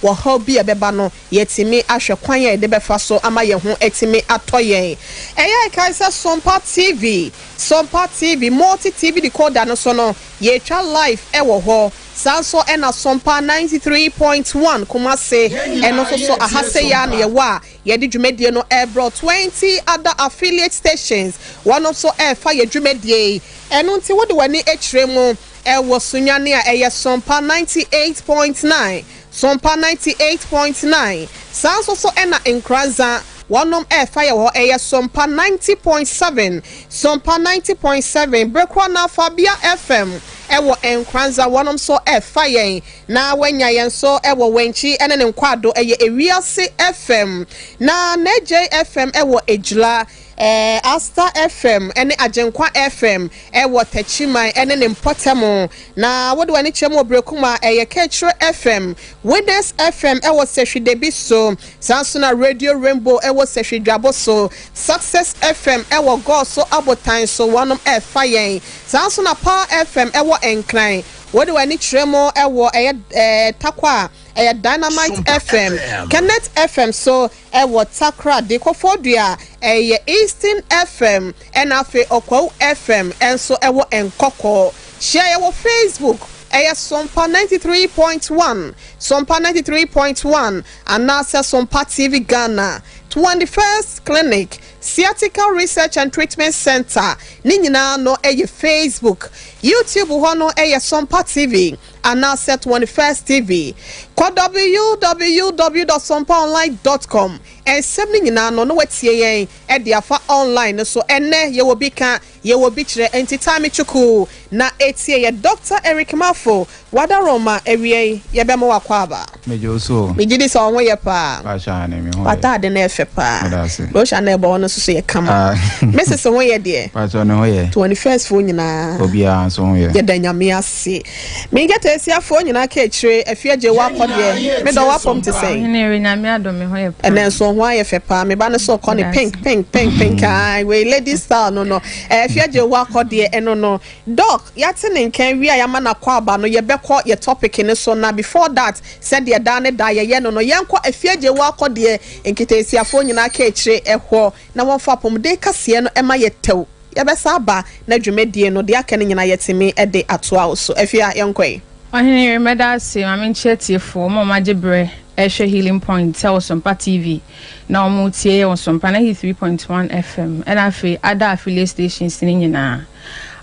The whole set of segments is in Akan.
Ɔhaw bi a ɛbɛba no, yɛatumi ahwɛ kwan a yɛde bɛfa so ama yɛn ho atumi atɔ yɛn. Ɛyɛ a kae sɛ Sompa TV, Sompa TV, Multi TV Decoder no so no, yɛretwa live wɔ hɔ. Saa nso na Sompa 93.1 Kumasi, ɛno nso so aha sei ara na yɛwɔ a yɛde dwumadie no rebrɛ wo. 20 other affiliate stations, wɔn nso refa yɛn dwumadie yi. Ɛno nti wode w'ani kyerɛ mu wɔ Sunyani a ɛyɛ Sompa 98.9, Sompa 98.9, saa nso so na Nkoranza wɔnom ɛrefa yɛ wɔ hɔ ɛyɛ Sompa 90.7, Sompa 90.7, bere korɔ no ara Fabia FM ɛwɔ Nkoranza wɔnom nso ɛrefa yɛn na wɔanya yɛn nso ɛwɔ Wenchi ɛne ne Nkwado ɛyɛ Ewiase FM na Nejay FM ɛwɔ Ejula. Asta FM ne Agyenkwa FM wɔ Techiman ne ne mpɔtam, na wode w'ani kyerɛ mu wɔ Berekum a, ɛyɛ Kekyerɛ FM, Winners FM wɔ Sehwi so, saa nso na Radio Rainbow wɔ Sehwi Dwabo so, Success FM wɔ Gɔɔso Abotan so, wɔnom ɛrefa yɛn. Saa nso na Power FM wɔ Nkran, wode w'ani kyerɛ mu wɔ ɛyɛ Tarkwa a, ɛyɛ Dynamite FM, Kenneth FM so Ɛwɔ Takoradi, Koforidua ɛyɛ Eastern FM ɛna afei Ɔkwawu FM nso ɛwɔ Nkɔkɔ. Hyia yɛ wɔ Facebook ɛyɛ Sompa 93.1, Sompa 93.1 anaasɛ Sompa TV Ghana. 21st Clinic, Sciatica Research and Treatment Centre ne nyinaa no ɛyɛ Facebook. YouTube hɔ no ɛyɛ Sompa TV. Anaasɛ 21st TV. Kɔ www dot sompaonline dot com Nsɛm no nyinaa no na woatie yɛn de afa online no so. Ɛnnɛ yɛwɔ bi ka, yɛwɔ bi kyerɛ, enti taa me kyukuu na tie yɛn. Dɔkta Eric Marfo, Wadaroma, awiei yɛbɛma wo akwaaba. Megye wo so o. Megye di sɛ wo ho yɛ paa. Pakyɛ aane, me ho yɛ. W'ataade no yɛ fɛ paa. Meda ase. Brochure no a ɛbɔ hɔ no nso so yɛ kama. Ah. Mrs ho yɛ deɛ? Pakyɛ ne ho yɛ. 21st foɔ nyinaa. Obiara nso ho yɛ. Yɛda Nyame ase. Me nkataasiafoɔ nyinaa ka akyire, Afie agye wo akɔ deɛ, me dɔ w'apɔm te sɛn? Ɔhene Eri, Nyame adom me ho yɛ paa. Ɛnɛ nso wo ho ayɛ fɛ paa, me ba no so ɔkɔ ne pink pink pink pink ae, wei lady style no no, Afie agye wo akɔ deɛ ɛno no. Doc, yɛate ne nka awie a yɛama no akwaaba no, yɛbɛkɔ yɛ topic no so na before that, sɛdeɛ daa ne daa yɛyɛ no no, yɛnkɔ Afie agye wo akɔ deɛ, nkataasiafoɔ nyinaa ka akyire ɛhɔ na wɔmfa apɔmuden kaseɛ no ɛma yɛ tɛw. Yɛbɛsa aba na dwumadie no, deɛ aka no nyinaa yɛatumi de atoa wo so. Afia, yɛnkɔ ɛ. Ɔhene yere, mɛda ase ma menkyia atiefoɔ, wɔn a wɔagye berɛ rehwɛ Healing Point wɔ Sompa TV na wɔretie yɛn wɔ Sompa 93.1 FM ɛna afei other affiliate stations no nyinaa.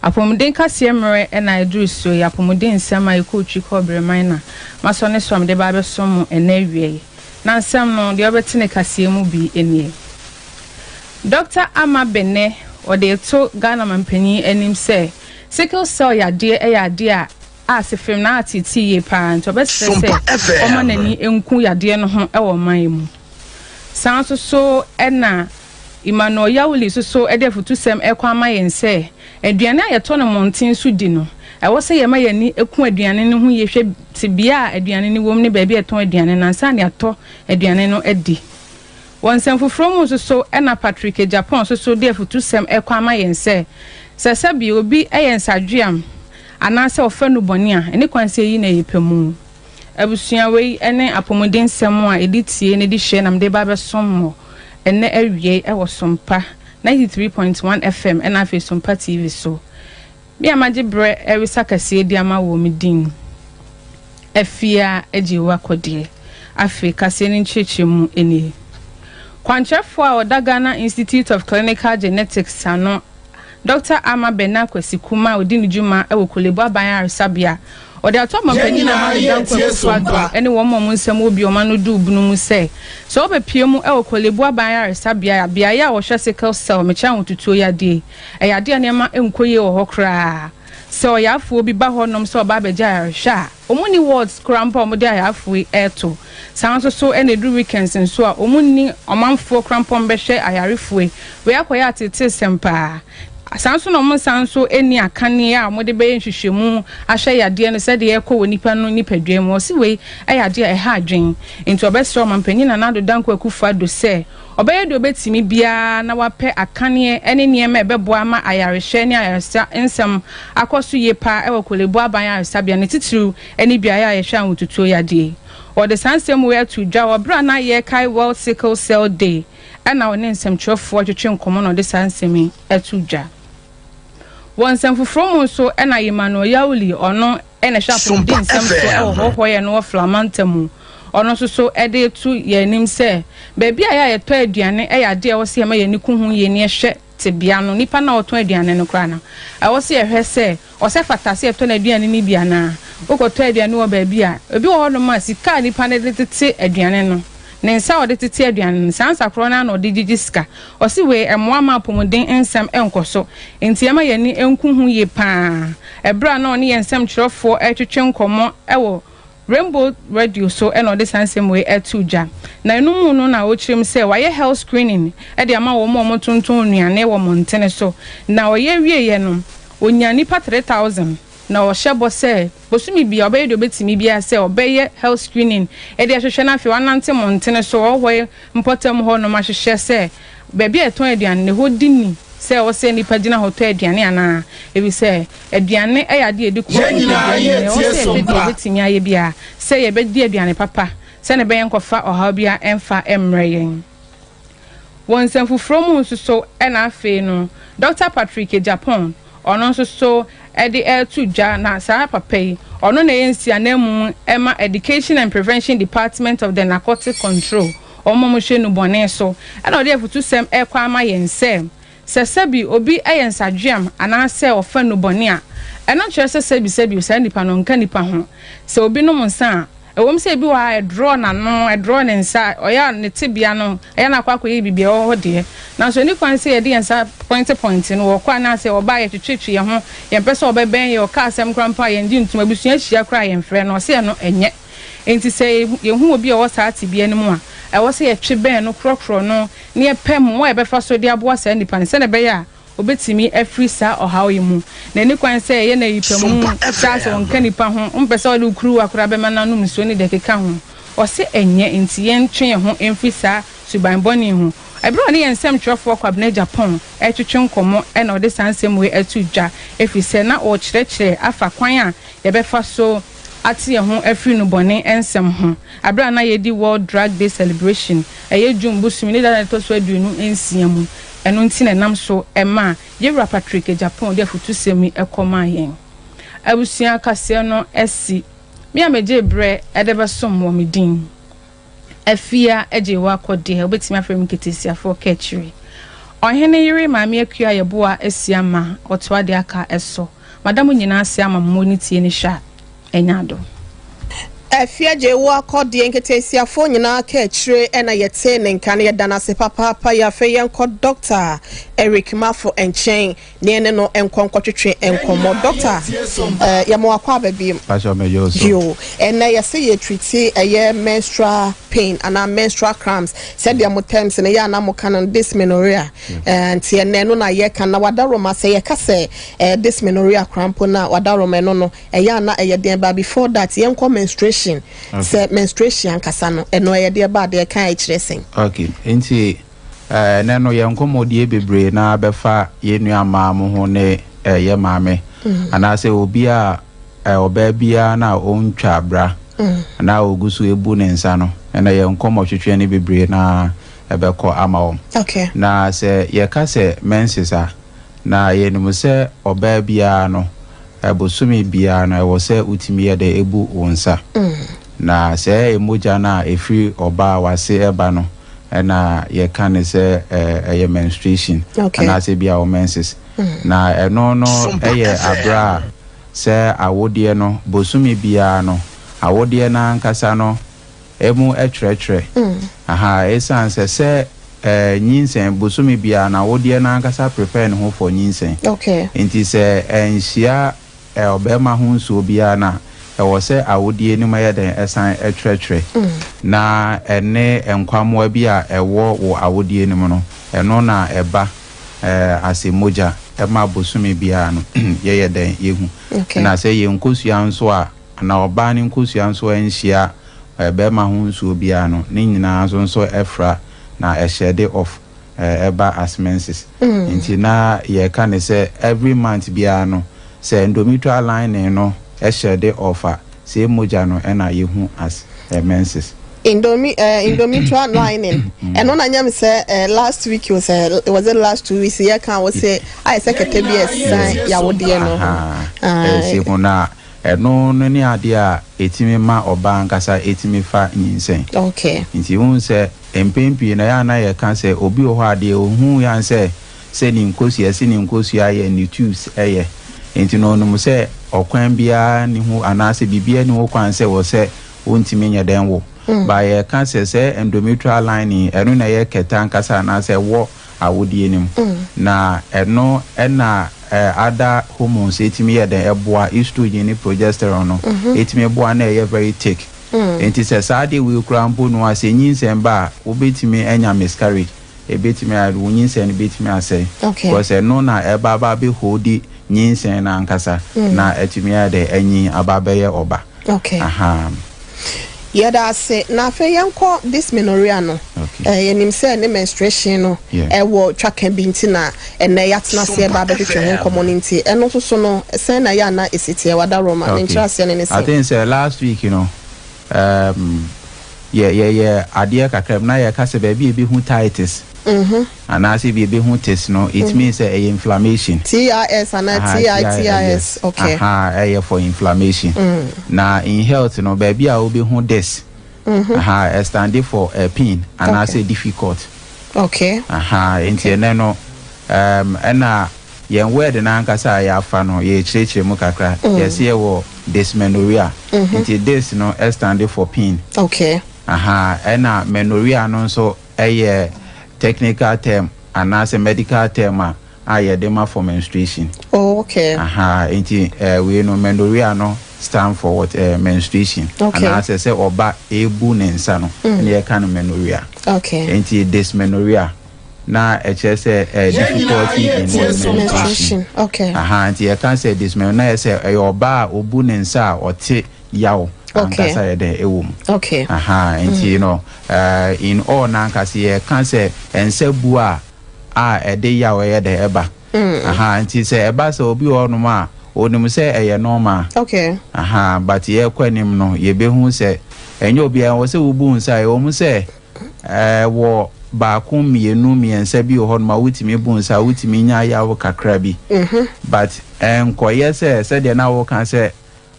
Apɔmuden kaseɛ mmerɛ na aduru so yi, apɔmuden nsɛm a ɛkɔ otwi kɔ ɔbrɛman na masɔ ne so a mede ba abɛsom mo ɛnnɛ awia yi. Na nsɛm no, deɛ wobɛte ne kaseɛ mu bi nie. Dɔkta Ama Benneh ɔde reto Ghana manpanin anim sɛ sickle cell yadeɛ yɛ adeɛ a a sefem na ateetee yie pa ara nti ɔbɛsrɛ sɛ ɔmma n'ani nku yadeɛ no ho wɔ ɔman yi mu. Saa nso so na Emmanuel Yawuli nso so de afutusɛm rekɔ ama yɛn sɛ aduane a yɛtɔ no mmɔnten so di no, ɛwɔ sɛ yɛma yɛn ani ku aduane no ho yie hwɛ tebea a aduane no wom ne baabi a yɛtɔn aduane no ansa na yɛatɔ aduane no adi. Wɔ nsɛm foforɔ mu nso so na Patrick Agyapong nso so de afutusɛm rekɔ ama yɛn sɛ, sɛ sɛbi obi yɛ nsadweam anaa sɛ ɔfa nnubɔne a, ɛne kwan sɛ yɛyi no ɛyɛ pɛ mu. Abusua, wei ne apɔmuden nsɛm a ɛdi tie na ɛdi hwɛ na mede reba abɛsom mo ɛnnɛ awiei wɔ Sompa 93.1 FM ɛna afei Sompa TV so. Me a magye berɛ resa kaseɛ di ama woɔ me din Afia Agyewa Kɔdeɛ. Afei kaseɛ no nkyerɛkyerɛmu nie. Kwankyerɛfoɔ a ɔda Ghana Institute of Clinical Genetics ano, Dɔkta Ama Bernard Kwasi Kumah a ɔdi ne dwuma wɔ Korle-Bu Aban Ayaresabea, ɔde ato Ɔmanpanin Nana Addo Dankwa Akufo-Addo ne wɔn a wɔn nsɛm wɔ bi wɔn ano duu bunu mu sɛ, sɛ wɔbɛpue mu wɔ Korle-Bu Aban Ayaresabea, beaeɛ a wɔhwɛ sickle cell, mekyerɛ ahotutuo yadeɛ, Ɛyɛ ade a nneɛma nkɔ yie wɔ hɔ koraa. Sɛ ɔyarefoɔ bi ba hɔnom sɛ ɔreba abɛgye ayarehwɛ a, wɔnni wards koraa mpo a wɔde ayarefoɔ yi reto. Saa ara nso so na ɛduru weekends nso a, wɔnni ɔmanfoɔ koraa mpo a wɔbɛhwɛ ayarefoɔ yi. Wei akɔyɛ ateeteesɛm paa. Saa ara nso na wɔnsan nso nni akanea a wɔde bɛyɛ nhwehwɛmu ahwɛ yadeɛ no sɛdeɛ ɛrekɔ wɔ nipa no nipadua mu. Wɔse wei yɛ adeɛ a ɛha adwene. Enti wɔbɛsrɛ Ɔmanpanin Nana Addo Dankwa Akufo-Addo sɛ Ɔbɛyɛ deɛ ɔbɛtumi biara na wapɛ akaneɛ ne nneɛma a ɛbɛboa ama ayarehwɛ ne ayaresa nsɛm akɔ so yie pa ara wɔ Korle Bu Aban Ayaresabea, ne titiriw ne beaeɛ a yɛhwɛ ahotutuo yadeɛ yi. Ɔde saa nsɛm wei ato dwa wɔ berɛ a na yɛrekae World Sickle Cell Day ɛna ɔne nsɛmtwerɛfoɔ twetwe nkɔmmɔ na ɔde saa nsɛm yi ato dwa. Wɔ nsɛm foforɔ mu nso ɛna Emmanuel Yauli, ɔno ɛna ɛhwɛ apɔmuden nsɛm so ɛwɔ Hɔhɔeɛ no wɔ Flamanta mu, ɔno nso so ɛde to yɛn anim sɛ baabi a yɛ a yɛtɔ aduane ɛyɛ adeɛ a ɛwɔ sɛ yɛma yɛn ani ku ho yie ne yɛhwɛ tebea no. Nipa no a ɔtɔn aduane no koraa no, ɛwɔ sɛ yɛhwɛ sɛ ɔsɛ fata sɛ yɛtɔ n'aduane no bi anaa. Wokɔtɔ aduane wɔ baabi a, ebi wɔ hɔnom a sika a nipa no de tete aduane no, ne nsa a ɔde tete aduane no, saa nsa korɔ no ara na ɔde gyegye sika. Ɔse wei ɛmmoa ma apɔmuden nsɛm nkɔ so, nti ɛma yɛn ani nku ho yie paa. Ɛberɛ a na ɔne yɛn nsɛmtwerɛfoɔ retwetwe nkɔmmɔ wɔ Rainbow Radio so na ɔde saa nsɛm wei too dwa. Na ɛno mu no na ɔkyerɛ mu sɛ wayɛ health screening de ama wɔn a wɔtontɔn nnuane wɔ mmɔntene so. Na ɔyɛ wieeɛ no, ɔnyaa nnipa 3,000. Na ɔhyɛ bɔ sɛ bosome biara ɔbɛyɛ deɛ ɔbɛtumi biara sɛ ɔbɛyɛ health screening de ahwehwɛ na afei wanante mmɔntene so ɔhɔ mpɔtam hɔ nom ahwehwɛ sɛ baabi a yɛtɔn aduane no ɛhɔ di ni sɛ ɛwɔ sɛ nnipa gyina hɔ tɔ aduane anaa, ɛfiri sɛ aduane yɛ adeɛ a yɛde kɔ Yɛn nyinaa nipadua no mu na ɛwɔ yɛtie sɛ yɛhwɛ so deɛ mpa. yɛbɛtumi ayɛ biara sɛ yɛbɛdi aduane papa sɛdeɛ ɛbɛyɛ nkɔfa ɔhaw biara ɛmfa mmrɛ yɛn. Wɔ nsɛm foforɔ mu nso so ɛna afei no Dr. Patrick Agyapong ɔno nso so ɛde ɛreto dwa, na saa papa yi ɔno na ɛyɛ nsiananmu ɛma Education and Prevention Department of the Narcotic Control, wɔn a wɔhwɛ nnubɔne so, ɛna ɔde afutusɛm ɛrekɔ ama yɛn sɛ sɛbi obi ɛyɛ nsadweam anaasɛ ɔfa nnubɔne a, ɛno nkyerɛ sɛ sɛbi saa nipa no nka nipa ho. Sɛ obi nom nsa a, ɛwɔ mu sɛ ebi wɔ ha ɛdorɔ n'ano, ɛdorɔ ne nsa, ɔyɛ a ne tebea no ɛyɛ no akɔ akɔyɛ biribi a ɛwɔ hɔ deɛ, nanso ɛni kwan sɛ yɛde yɛn nsa pɔinte pɔinte no wɔkɔ anaasɛ ɔbaa yɛtwetwetwe yɛn ho, yɛmpɛ sɛ ɔbɛbɛn yɛ, ɔka asɛm koraa mpo a yɛngye ntom, abusua ahyia koraa yɛmfrɛ no, ɔsɛ ɛno ɛnyɛ. Nti sɛ yɛhu obi a ɔwɔ saa tebea no mu a, ɛwɔ sɛ yɛtwe bɛn no, korɔkorɔ no, na yɛpɛ mmoa a yɛbɛfa so de aboa saa nipa no sɛdeɛ ɛbɛyɛ a obetumi afiri saa ɔhaw yi mu. Na ɛni kwan sɛ ɛyɛ na yipa mu saa sɛ ɔnka nipa ho, ɔmpɛ sɛ ɔde kuruwa koraa bɛma n'anom nsuo ne deɛ ɛkeka ho. Ɔsɛ ɛnyɛ, nti yɛntwe yɛn ho mfiri saa suban bɔne ho. Ɛberɛ a ɔne yɛn nsɛmtwerɛfoɔ Kwabena Agyapong ɛretwetwe nkɔmmɔ ɛna ɔde saa nsɛm wei ato dwa, ɛfiri sɛ na ɔrekyerɛkyerɛ afa kwan a yɛbɛfa so ate yɛn ho afiri nnubɔne nsɛm ho. Ɛberɛ a na yɛdi World Drug Day Celebration, ɛyɛ June bosome ne da a ɛtɔ so 26 mu, ɛno nti na ɛnam so ɛma Yɛwura Patrick Agyapong de afutusɛm yi ɛkɔmaa yɛn. Abusua kaseɛ no asi. Me a megye berɛ ɛde bɛsom wɔ me din Afia agye wɔ akɔdeɛ, wobɛtumi afrɛ me nketesiafoɔ ka akyire. Ɔhene yere Maame Akua Yɛboa asi ama ɔtoa de aka ɛso. Madam nyinaa ase ama mo ne tie ne hwɛ a ɛnya ado. Afia gye wo akɔdeɛ, nketesiafoɔ nyinaa ka akyire ɛna yɛte ne nka no, yɛda no ase papaapa. Yɛ afei yɛnkɔ Dr. Eric Mafo nkyɛn ne ɛne no nkɔ nkɔtwetwe nkɔmmɔ. Doctor, yɛma wakɔ aba bi. Pastor Mejo so. Yo, ɛnɛ yɛsɛ yɛ treat ɛyɛ menstrual pain anaa menstrual cramps, sɛdeɛ mo terms no yɛ anaa mo ka no dysmenorrhea. Nti ɛnɛ no na yɛka na wadaroma sɛ yɛka sɛ dysmenorrhea cramp na wadaroma ɛno no ɛyɛ ana ɛyɛ deɛ ba. Before that, yɛnkɔ menstruation. Sɛ menstruation ankasa no, ɛno ɛyɛ deɛ ba deɛ ka ɛkyerɛ sɛn? Okay, nti ɛnɛ no yɛn nkɔmmɔdie bebree na bɛfa yɛn nua mmaa mo ho ne yɛ maame anaasɛ obi a ɔbaa biara na ɔntwa bra anaa ogu so ebu ne nsa no, ɛnɛ yɛn nkɔmmɔ twetwe ne bebree na ɛbɛkɔ ama wɔn. Na sɛ yɛka sɛ menses a, na yɛnim sɛ ɔbaa biara no, bosome biara no ɛwɔ sɛ wotumi yɛ dɛ ebu wo nsa. Na sɛ mogya no a ɛfiri ɔbaa wase ɛba no ɛna yɛka ne sɛ ɛyɛ menstruation anaasɛ bi a wɔ menses. Na ɛno no ɛyɛ aberɛ a sɛ awodeɛ no bosome biara no awodeɛ no ankasa no emu ɛtwerɛtwerɛ. Aha, ɛsiane sɛ nyinsɛn bosome biara na awodeɛ no ankasa prepare ne ho for nyinsɛn. Nti sɛ ɛnhyia ɔbɛrima ho nsuo biara na ɛwɔ sɛ awodie no mu yɛ den ɛsan ɛtwerɛtwerɛ na ɛne nkwammoa bi a ɛwɔ wɔ awodie no mu no, ɛno na ɛba ase mogya ɛma bosome biara no yɛyɛ den yɛhu. Na sɛ yɛn nkosua nso a na ɔbaa ne nkosua nso ɛnhyia bɛrima ho nsuo biara no, ne nyinaa nso ɛfra na ɛhyɛ de off ɛba as menses. Nti na yɛka ne sɛ every month biara no, sɛ endometrial lining no ɛhyɛ de off a, sɛ mogya no ɛna yɛhu as Menses. Endometrial lining ɛno na nyam sɛ last week was was it last 2 weeks yɛ kan wɔ sɛ ayɛ sɛ kɛtɛ bi ɛsan yawodeɛ no ho. Ɛsi ho na ɛno no ne adeɛ a ɛtumi ma ɔbaa ankasa ɛtumi fa nyinsɛn. Nti wohu sɛ mpɛn pii na yɛ ana yɛka sɛ obi wɔ hɔ adeɛ ohu yan sɛ ne nkosua sɛ ne nkosua yɛ ne tubes ɛyɛ, nti no onim sɛ ɔkwan biara ne ho anaasɛ biribiara ne ho kwan sɛ wɔ sɛ wontumi nyɛ dɛn wo ba. Yɛka sɛ endometrial lining, ɛno na ɛyɛ kɛtɛ ankasa anaasɛ ɛwɔ awodeɛ no mu, na ɛno ɛna ada hormones ɛtumi yɛ dɛn ɛboa, estrogen ne progesterone no ɛtumi boa na ɛyɛ very thick. Nti sɛ saa adeɛ wei koraa mpo no a, sɛ nyinsɛn ba a, wobɛtumi anya miscarriage, ɛbɛtumi ayɛ wo nyinsɛn no bɛtumi asɛe because ɛno na ɛba aba abɛhold nyinsɛn no ankasa na ɛtumi ayɛ dɛ anyin aba abɛyɛ ɔba. Aha. Yɛda ase. Na afei yɛnkɔ dysmenorrhea no. Yɛnim sɛ ne menstruation no ɛwɔ twaka bi, nti na ɛnɛ yɛatena ase ɛba abɛhwehwɛ ho nkɔmmɔ no. Nti ɛno nso so no, sɛn na yɛ ana ɛsi teɛ wada Roma ne nkyerɛ aseɛ ne I sɛn? Think sɛ last week no yɛ adeɛ kakra mu na yɛka sɛ baabi a ebi titis anaasɛ bi ebi ho tis no, it means sɛ ɛyɛ inflammation. Tis anaa titis, okay. Aha, ɛyɛ for inflammation. Na in health no, baabi a wobɛhu dys, aha, ɛstand for pain anaasɛ difficult. Aha, nti ɛnɛ no ɛna yɛn word n'ankasa a yɛafa no, yɛkyerɛkyerɛ mu kakra. Yɛsɛ yɛwɔ dysmenorrhea, nti dys no stand for pain. Aha, ɛna menorrhea no nso ɛyɛ technical term anaasɛ medical term a yɛde ma for menstruation. Aha, nti wei no, menorrhea no stand for what? Menstruation. Anaasɛ sɛ ɔba ebu ne nsa no, ɛna yɛka no menorrhea. Nti dysmenorrhea na ɛkyerɛ sɛ difficulty in what? Menstruation. Menstruation, okay. Aha, nti yɛka sɛ dysmenorrhea na yɛ sɛ ɛyɛ ɔbaa a obu ne nsa a ɔte yaw ankasa yɛ dɛ ɛwɔ mu. Aha, nti in all nankasa yɛka sɛ nsa bu a ɛde yaw ɛyɛ dɛ ɛba. Aha, nti sɛ ɛba sɛ obi wɔ hɔnom a onim sɛ ɛyɛ normal. Aha, but yɛkɔ anim no, yɛbɛhu sɛ ɛnyɛ obiara wɔ sɛ wobu nsa a ɛwɔ mu sɛ wɔ baako, mmienu, mmiɛnsa bi wɔ hɔnom a wotumi bu nsa a wotumi nya yaw kakra bi, but nkɔyɛ sɛ sɛdeɛ na wɔka sɛ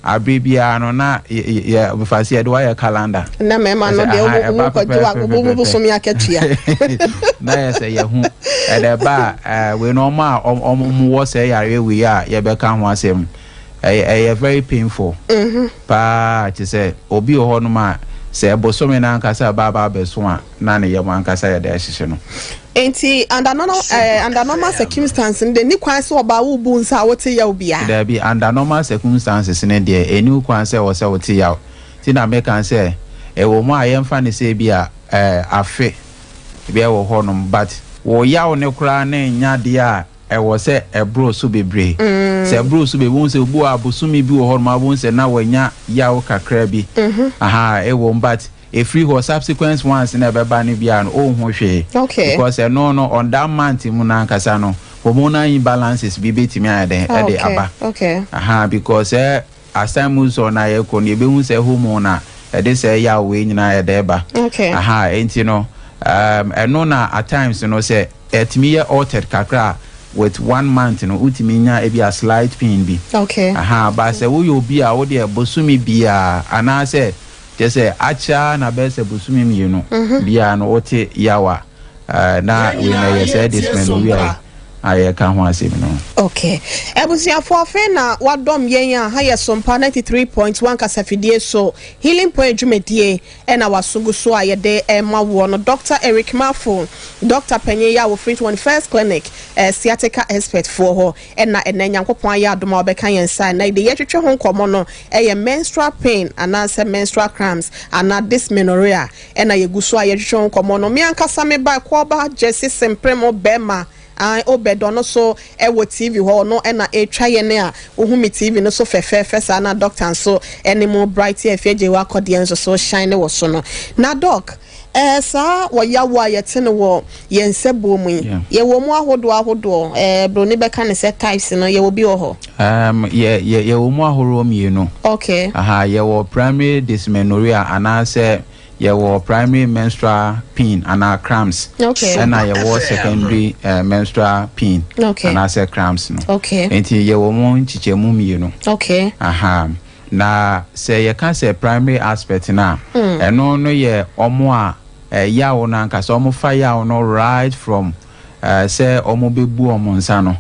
abere biara no na yɛ mfasi yɛde wayɛ calendar. Na mmarima no deɛ, wɔn kɔgye wa wɔn bosome akatua. Na yɛ sɛ yɛhu ɛdɛ ba a wei no, ɔmo a ɔmo wɔ sɛ yare wei a yɛbɛka ho asɛm, ɛyɛ very painful paa. Te sɛ obi wɔ hɔnom a sɛ bosome no ankasa baaba abɛso a, na ne yam ankasa yɛde ahyehyɛ no. Nti under normal circumstance no de, ni kwan sɛ ɔbaa wo bu nsa a wote yaw bia? Dabi, under normal circumstances ne deɛ, ɛni kwan sɛ wɔ sɛ wote yaw. Ti na meka sɛ ɛwɔ mu a yɛmfa ne sɛ bi a afe bi ɛwɔ hɔnom, but wɔ yaw ne koraa ne nya deɛ a ɛwɔ sɛ ɛboro so bebree. Sɛ ɛboro so bebree, wohu sɛ obi wɔ abosome bi wɔ hɔnom a wohu sɛ na wɔanya yaw kakra bi. Aha, ɛwɔ mu, but ɛfiri hɔ subsequent ones na ɛbɛba no biara no, ɔnhu hwee. Because ɛno no, on that month mu nankasa no, hormonal imbalances bi bɛtumi ayɛ dɛn ɛde aba. Aha, because sɛ as time moves on na yɛkɔ no, yɛbɛhu sɛ hormone a ɛde sɛ yaw wei nyinaa yɛde ba. Aha, nti no ɛno na at times no, sɛ ɛtumi yɛ altered kakra a, with one month no wotumi nya ebi a slight pain bi. Aha, ba sɛ woyɛ obi a wode bosome biara anaasɛ kyɛ sɛ akyɛ na bɛyɛ sɛ bosome 2 biara no wote yaw a, na wei na ɛyɛ sɛ dysmenorrhea a yɛka ho asɛm no. Okay, abusuafoɔ, afei na wadɔm yɛn a, ha yɛ Sompa 93.1 kasafidie so, Healing Point dwumadie ɛna wasogu so a yɛde ɛma woɔ no. Dr Eric Mafo, Dr panyin yɛ a wɔfiri 21st Clinic, sciatica expert foɔ hɔ, ɛna ɛnɛ Nyankopɔn ayɛ adom a wɔbɛka yɛn nsa na yɛde yɛtwetwe ho nkɔmmɔ no, ɛyɛ menstrual pain anaasɛ menstrual cramps anaa dysmenorrhea ɛna yɛgu so a yɛtwetwe ho nkɔmmɔ no. Me ankasa me ba ɛkɔɔba Jesse Sempremo bɛrima. Ae Obed ɔno so wɔ TV hɔ, ɔno na ɛretwa yɛn a wohu me TV no so fɛfɛɛfɛ saa na doctor nso ne mo Bright Afia Gyewaa Kɔdeɛ nso so shine wɔ so no. Na doc, eh, saa ɔyaw a yɛte no wɔ yɛn nsabuo mu yi, yɛwɔ mu ahodoɔ ahodoɔ, eh, broni bɛka no sɛ types no, yɛwɔ bi wɔ hɔ? Yɛ, yɛ, yɛwɔ mu ahoroɔ mmienu. Okay. Aha, yɛwɔ primary dysmenorrhea anaasɛ Yɛwɔ primary menstrual pain anaa cramps. Okay. Ɛna yɛwɔ secondary eh, menstrual pain. Okay. Anaasɛ cramps no. Okay. Nti yɛwɔ mu nkyekyɛmu mmienu. Okay. Aha. Na sɛ yɛka sɛ primary aspect no a, ɛno no yɛ ɔmo a eh, yaw no ankasa ɔmo fa yaw no right from eh, sɛ ɔmo bɛbu ɔmo nsa no.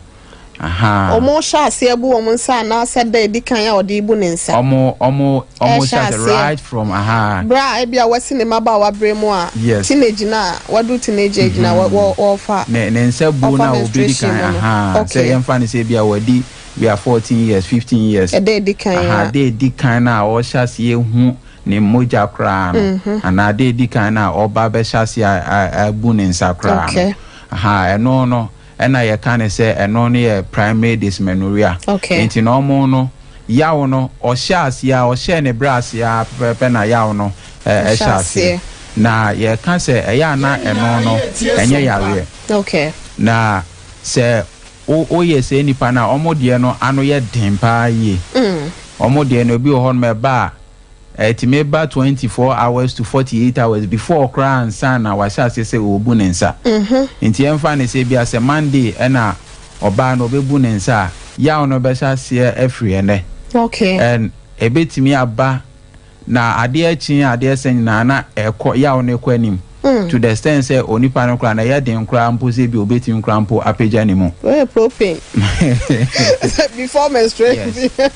Ahaa. Ɔmo hyɛ aseɛ bu wɔn nsa anaasɛ da edi kan a ɔde rebu ne nsa? Ɔmo ɔmo ɔmo Ɛhyɛ hyɛ aseɛ aseɛ. right from ahaa. Berɛ a ebia wasi ne mmabaawa berɛ mu a, Yes. teenage no a, waduru teenage age no a, wɔ wɔ wɔfa Ne ne nsa buo ɔfa no a ɔbɛdi menstruation kan mu no. ahaa sɛ Okay. yɛmfa no sɛ ebia wadi bia 14 years, 15 years. Ɛda edi kan Ahaa a. da edi kan no a ɔrehyɛ aseɛ hu ne mogya koraa no anaa da edi kan no a ɔba bɛhyɛ aseɛ a a abu ne nsa koraa no. Okay. Ahaa ɛno no ɛna yɛka no sɛ ɛno no yɛ primary dysmenorrhea. Okay. Nti na ɔmo no yaw no ɔhyɛ aseɛ a ɔhyɛɛ ne brɛ aseɛ ara pɛpɛɛpɛ na yaw no ɛhyɛ aseɛ. Na yɛka sɛ ɛyɛ a na ɛno no ɛnyɛ yareɛ. Okay. Na sɛ wo woyɛ saa nipa no a ɔmo deɛ no ano yɛ den paa yie. Ɔmo deɛ no ebi wɔ hɔ nom ɛba a Ɛtumi ba 24 hours to 48 hours before koraa ansa na wahyɛ aseɛ sɛ ɔrebu ne nsa. Nti yɛmfa no sɛ ebia sɛ Monday ɛna ɔbaa no ɔbɛbu ne nsa a, yaw no bɛhyɛ aseɛ afiri ɛnnɛ. Okay. And ɛbɛtumi aba na adeɛ akyi adeɛ sɛ nyinaa na ɛkɔ yaw no kɔ anim to the extent sɛ onipa no koraa na ɛyɛ den koraa mpo sɛ bi obɛtumi koraa mpo apagya ne mu. Wei propane. Before menstruation. Yes.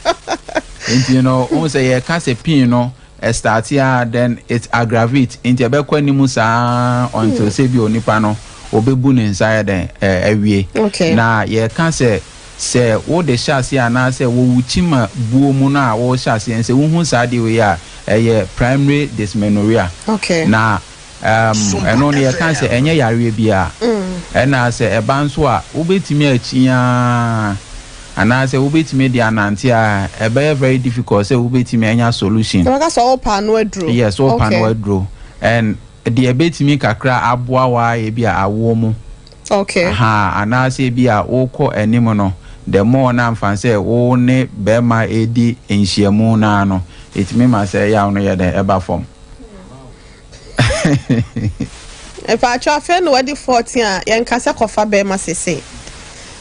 Nti no wohu sɛ yɛka sɛ pain no ɛstarte a then it aggravate nti ɛbɛkɔ anim saa until sɛ bi onipa no ɔbɛbu ne nsa ayɛ dɛn awie. Okay. Na yɛka sɛ sɛ wode hyɛ aseɛ anaasɛ wɔ wo kyima buo mu no a wohyɛ aseɛ sɛ wohu saa adeɛ wei a ɛyɛ primary dysmenorrhea. Okay. Na ɛno no yɛka sɛ ɛnyɛ yareɛ biara. Ɛna sɛ ɛba nso a, wobɛtumi akyi ara anaasɛ wobɛtumi de anante a, ɛbɛyɛ very difficult sɛ wobɛtumi anya solution. Yɛbɛka sɛ wopa ano aduro. Yes, wopa ano Okay. aduro. And deɛ ɛbɛtumi kakra aboa wo ara yɛ bi a awoɔ mu. Okay. Ahaa, anaasɛ ebi a wokɔ anim no, the more na mfa sɛ wo ne bɛrima redi nhyiamu no ara no, ɛtumi ma sɛ yaw no yɛ dɛn, ɛba fam. Mpakyɛw afei na wadi 14 a yɛnka sɛ kɔfa bɛɛma sesei.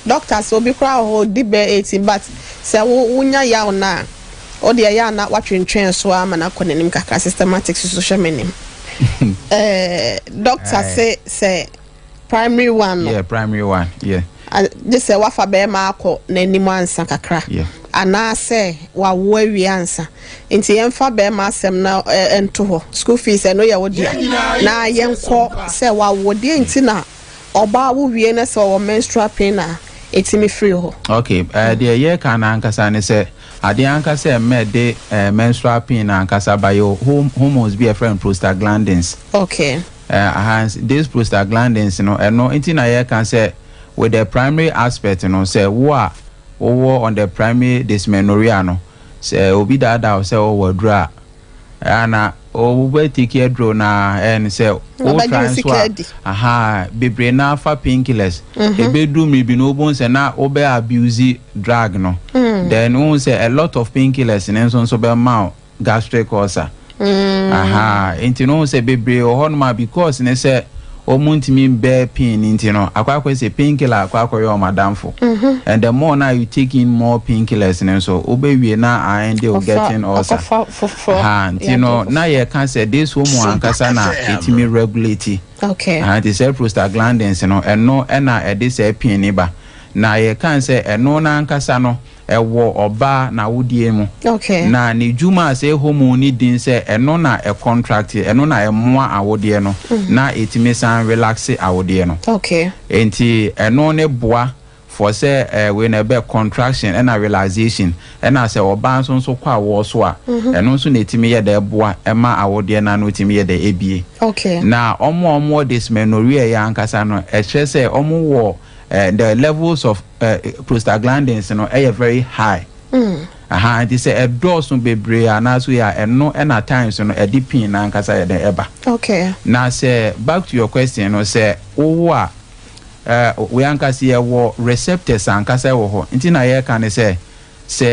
Doctor sɛ obi koraa wɔ hɔ odi bɛɛ 18 but sɛ wo wonya yaw no a wo deɛ ɛyɛ a na watwentwɛn so ara ma no akɔ n'anim kakra systematic so hwɛ m'anim. Eh, doctor se sɛ Primary one no. Yeah, primary one, yeah. Gye sɛ wafa bɛrima akɔ n'anim ansa kakra. Yeah. Anaasɛ wawo awie ansa. Nti yɛmfa bɛrima asɛm no nto hɔ. School fees ɛno yɛ wo dea. Na yɛnkɔ sɛ wawo deɛ nti na ɔbaa wo wie na sɛ ɔwɔ menstrual pain a ɛtumi firi hɔ. Okay, deɛ yɛka no ankasa ne sɛ adeɛ ankasa a ɛma ɛde menstrual pain ankasa ba yɛ hormones bi a yɛfrɛ no prostaglandins. Okay. Aha, this prostaglandins no, ɛno nti na yɛka sɛ with the primary aspect no, sɛ wo a wowɔ on the primary dysmenorrhea no, sɛ obi daadaa wo sɛ ɔwɔ aduro a, ɛa na wobɛ take aduro na ɛn sɛ wo try nso a, aha, bebree na afa painkillers, ɛbɛduru mmere bi no wobɛhu sɛ na wobɛ abuse drug no, then wohu sɛ a lot of painkillers no nso nso bɛma wo gastric ulcer. Ahaa, nti no wohu sɛ bebree wɔ hɔnom a because ne sɛ wɔn ntumi bear pain nti no, akɔ akɔyɛ sɛ painkiller akɔ akɔyɛ wɔn adamfo. And the more na you take in more painkillers no nso, wobɛwie na aende wo getting ulcer. Ahaa, nti no na yɛka sɛ this hormone ankasa na ɛtumi regulate. Okay. Ahaa, nti sɛ prostaglandins no, ɛno ɛna ɛde saa pain no ba. Na yɛka sɛ ɛno no ankasa no, Ɛwɔ ɔbaa n'awodeɛ mu. Okay. Na ne dwuma a sɛ hormone no din sɛ ɛno na ɛcontracte, ɛno na ɛmoa awodeɛ no na ɛtumi san relaxe awodeɛ no. Okay. Nti ɛno ne boa for sɛ eh, wei na ɛbɛ contraction ɛna relaxation ɛna sɛ ɔbaa nso nso kɔ awoɔ so a, ɛno nso na ɛtumi yɛ dɛ ɛboa ɛma awodeɛ no ano tumi yɛ dɛ ɛbie. Okay. Na wɔn a wɔwɔ dysmenorrhea yi ankasa no, ɛkyerɛ sɛ wɔwɔ. the levels of prostaglandins no ɛyɛ very high. Aha, nti sɛ ɛdɔɔso bebree anaasɛ yɛ a, ɛno ɛna times no ɛde pain n'ankasa yɛ dɛn ɛba. Na sɛ back to your question no, sɛ wowo a, wei ankasa yɛwɔ receptors ankasa wɔ hɔ, nti na yɛreka ne sɛ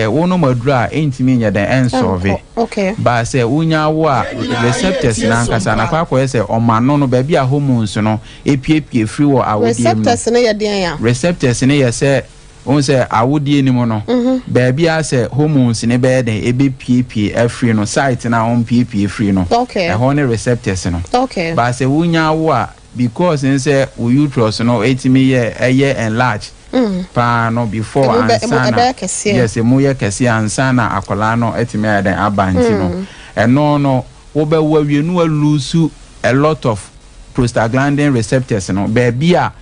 wonom aduro a, ɛntumi nyɛ dɛn ɛnsolve. Ba sɛ wonya wo a, receptors n'ankasa na akɔ akɔyɛ sɛ ɔma no baabi a hormones no epiepie firi wɔ awodeɛ mu no. Receptors no yɛ deɛn a? Receptors no yɛ sɛ wohu sɛ awodeɛ no mu no, baabi a sɛ hormones no bɛyɛ dɛn ɛbɛpiepie afiri no, site no a ɔmpiepie firi no, ɛhɔ ne receptors no. Ba sɛ wonya wo a, because n sɛ wo uterus no ɛtumi yɛ ɛyɛ enlarge paa no before Emu ansa na ɛbɛyɛ kɛseɛ. Yes, emu yɛ kɛseɛ ansa na akwadaa no ɛtumi ayɛ dɛn aba. Nti no ɛno no wobɛwo awie no, walose a lot of prostaglandin receptors no, baabi a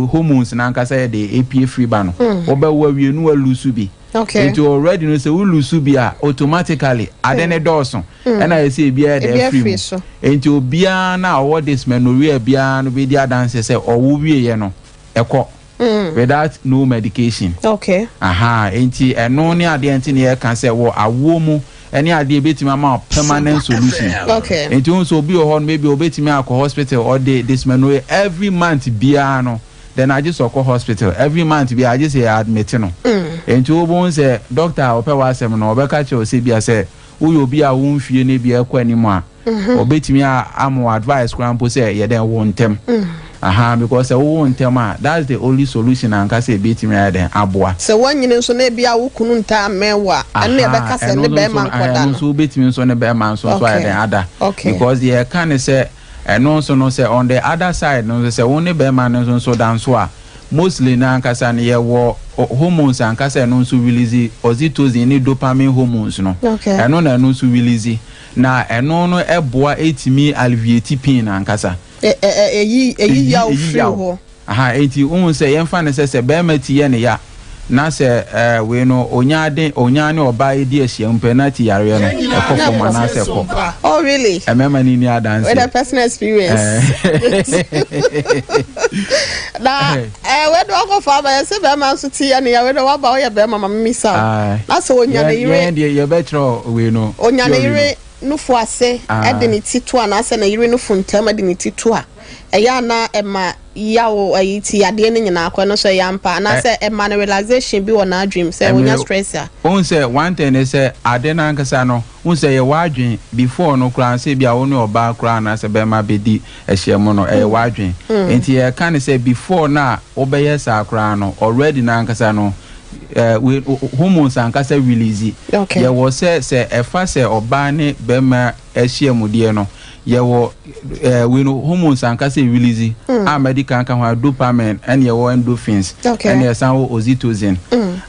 hormones n'ankasa yɛ de epie firi ba no. Wobɛwo awie no, walose bi. Nti already no, sɛ wolose bi a, automatically ade ne dɔɔso, ɛna yɛ sɛ ebiara de Ebi afiri afiri mu. so. Nti obiara na ɔwɔ dysmenorrhea biara no bɛdi adanse sɛ ɔwo wieɛ no, ɛkɔ without no medication. Aha, nti ɛno ne adeɛ nti ne yɛka sɛ wɔ awoɔ mu ɛne adeɛ bɛtumi ama wo permanent solution. Nti wohu sɛ obi wɔ hɔ no, maybe obɛtumi akɔ hospital, ɔde dysmenorrhea every month biara no, then agye sɛ ɔkɔ hospital every month biara, agye sɛ yɛ admit no. Nti wobɛhu sɛ doctor a ɔpɛ w'asɛm no, ɔbɛka kyerɛ wo sɛ bia sɛ woyɛ obi a wo mfie no bi ɛkɔ anim a, ɔbɛtumi ama wo advice koraa mpo sɛ yɛdɛn wo ntɛm. Aha, because sɛ wowɔ ntɛm a, that's the only solution ankasa ebɛtumi ayɛ dɛn aboa. Sɛ woanyini nso na ebi a wo kunu ntaa mmɛn wo a, ɛno na yɛbɛka sɛ ne bɛrima nkɔda ɛno no. Nso wobɛtumi nso ne bɛrima nso ayɛ dɛn ada. Because deɛ yɛka ne sɛ ɛno nso no, sɛ on the other side no nso, sɛ wo ne bɛrima no nso da nso a, mostly no ankasa no yɛwɔ hormones ankasa, ɛno nso release oxytocin ne dopamine hormones no. Ɛno na ɛno nso release, na ɛno no ɛboa ɛtumi alleviate pain ankasa. Ɛyi yaw Ɛyi firi yaw. hɔ. Aha, enti wohu sɛ yɛmfa no sɛ bɛrima ti yɛ ne ya na sɛ wei no onya de onya ne ɔbaa yi di ahyia mu pɛ na ti yareɛ no ɛkɔ fam anaasɛ ɛkɔ. Oh, really? Ɛmɛɛma no ni adanse. With a personal experience. Na wei de wakɔfa aba yɛ sɛ bɛrima nso ti yɛ ne ya. Wei de waba, woyɛ bɛrima ma memisa wo. Na sɛ onya ne yere yɛn deɛ yɛbɛkyerɛ wei no onya ne theory no. Yere nufu ase ɛde ne ti to anaasɛ ne yere nufu ntam ɛde ne ti to a, ɛyɛ ana ɛma yaw ɛyi ti yadeɛ no nyinaa kɔ? Ɛno nso ɛyɛ ampa anaasɛ ɛma no relaxation bi wɔ n'adwene mu sɛ onya stress a? Wohu sɛ one thing ne sɛ ade no ankasa no, wohu sɛ yɛ w'adwen before no koraa sɛ bi a wo ne ɔbaa koraa anaasɛ bɛrima bɛdi ahyia mu no, ɛyɛ w'adwen. Nti yɛka ne sɛ before no a wobɛyɛ saa koraa no, already no ankasa no hormones ankasa release. Yɛwɔ sɛ ɛfa sɛ ɔbaa ne bɛrima ahyia mu deɛ no, yɛwɔ wei no hormones ankasa release a mɛdi kan ka ho a, dopamine, ɛne yɛwɔ endorphins, ɛne yɛsan wɔ oxytocin.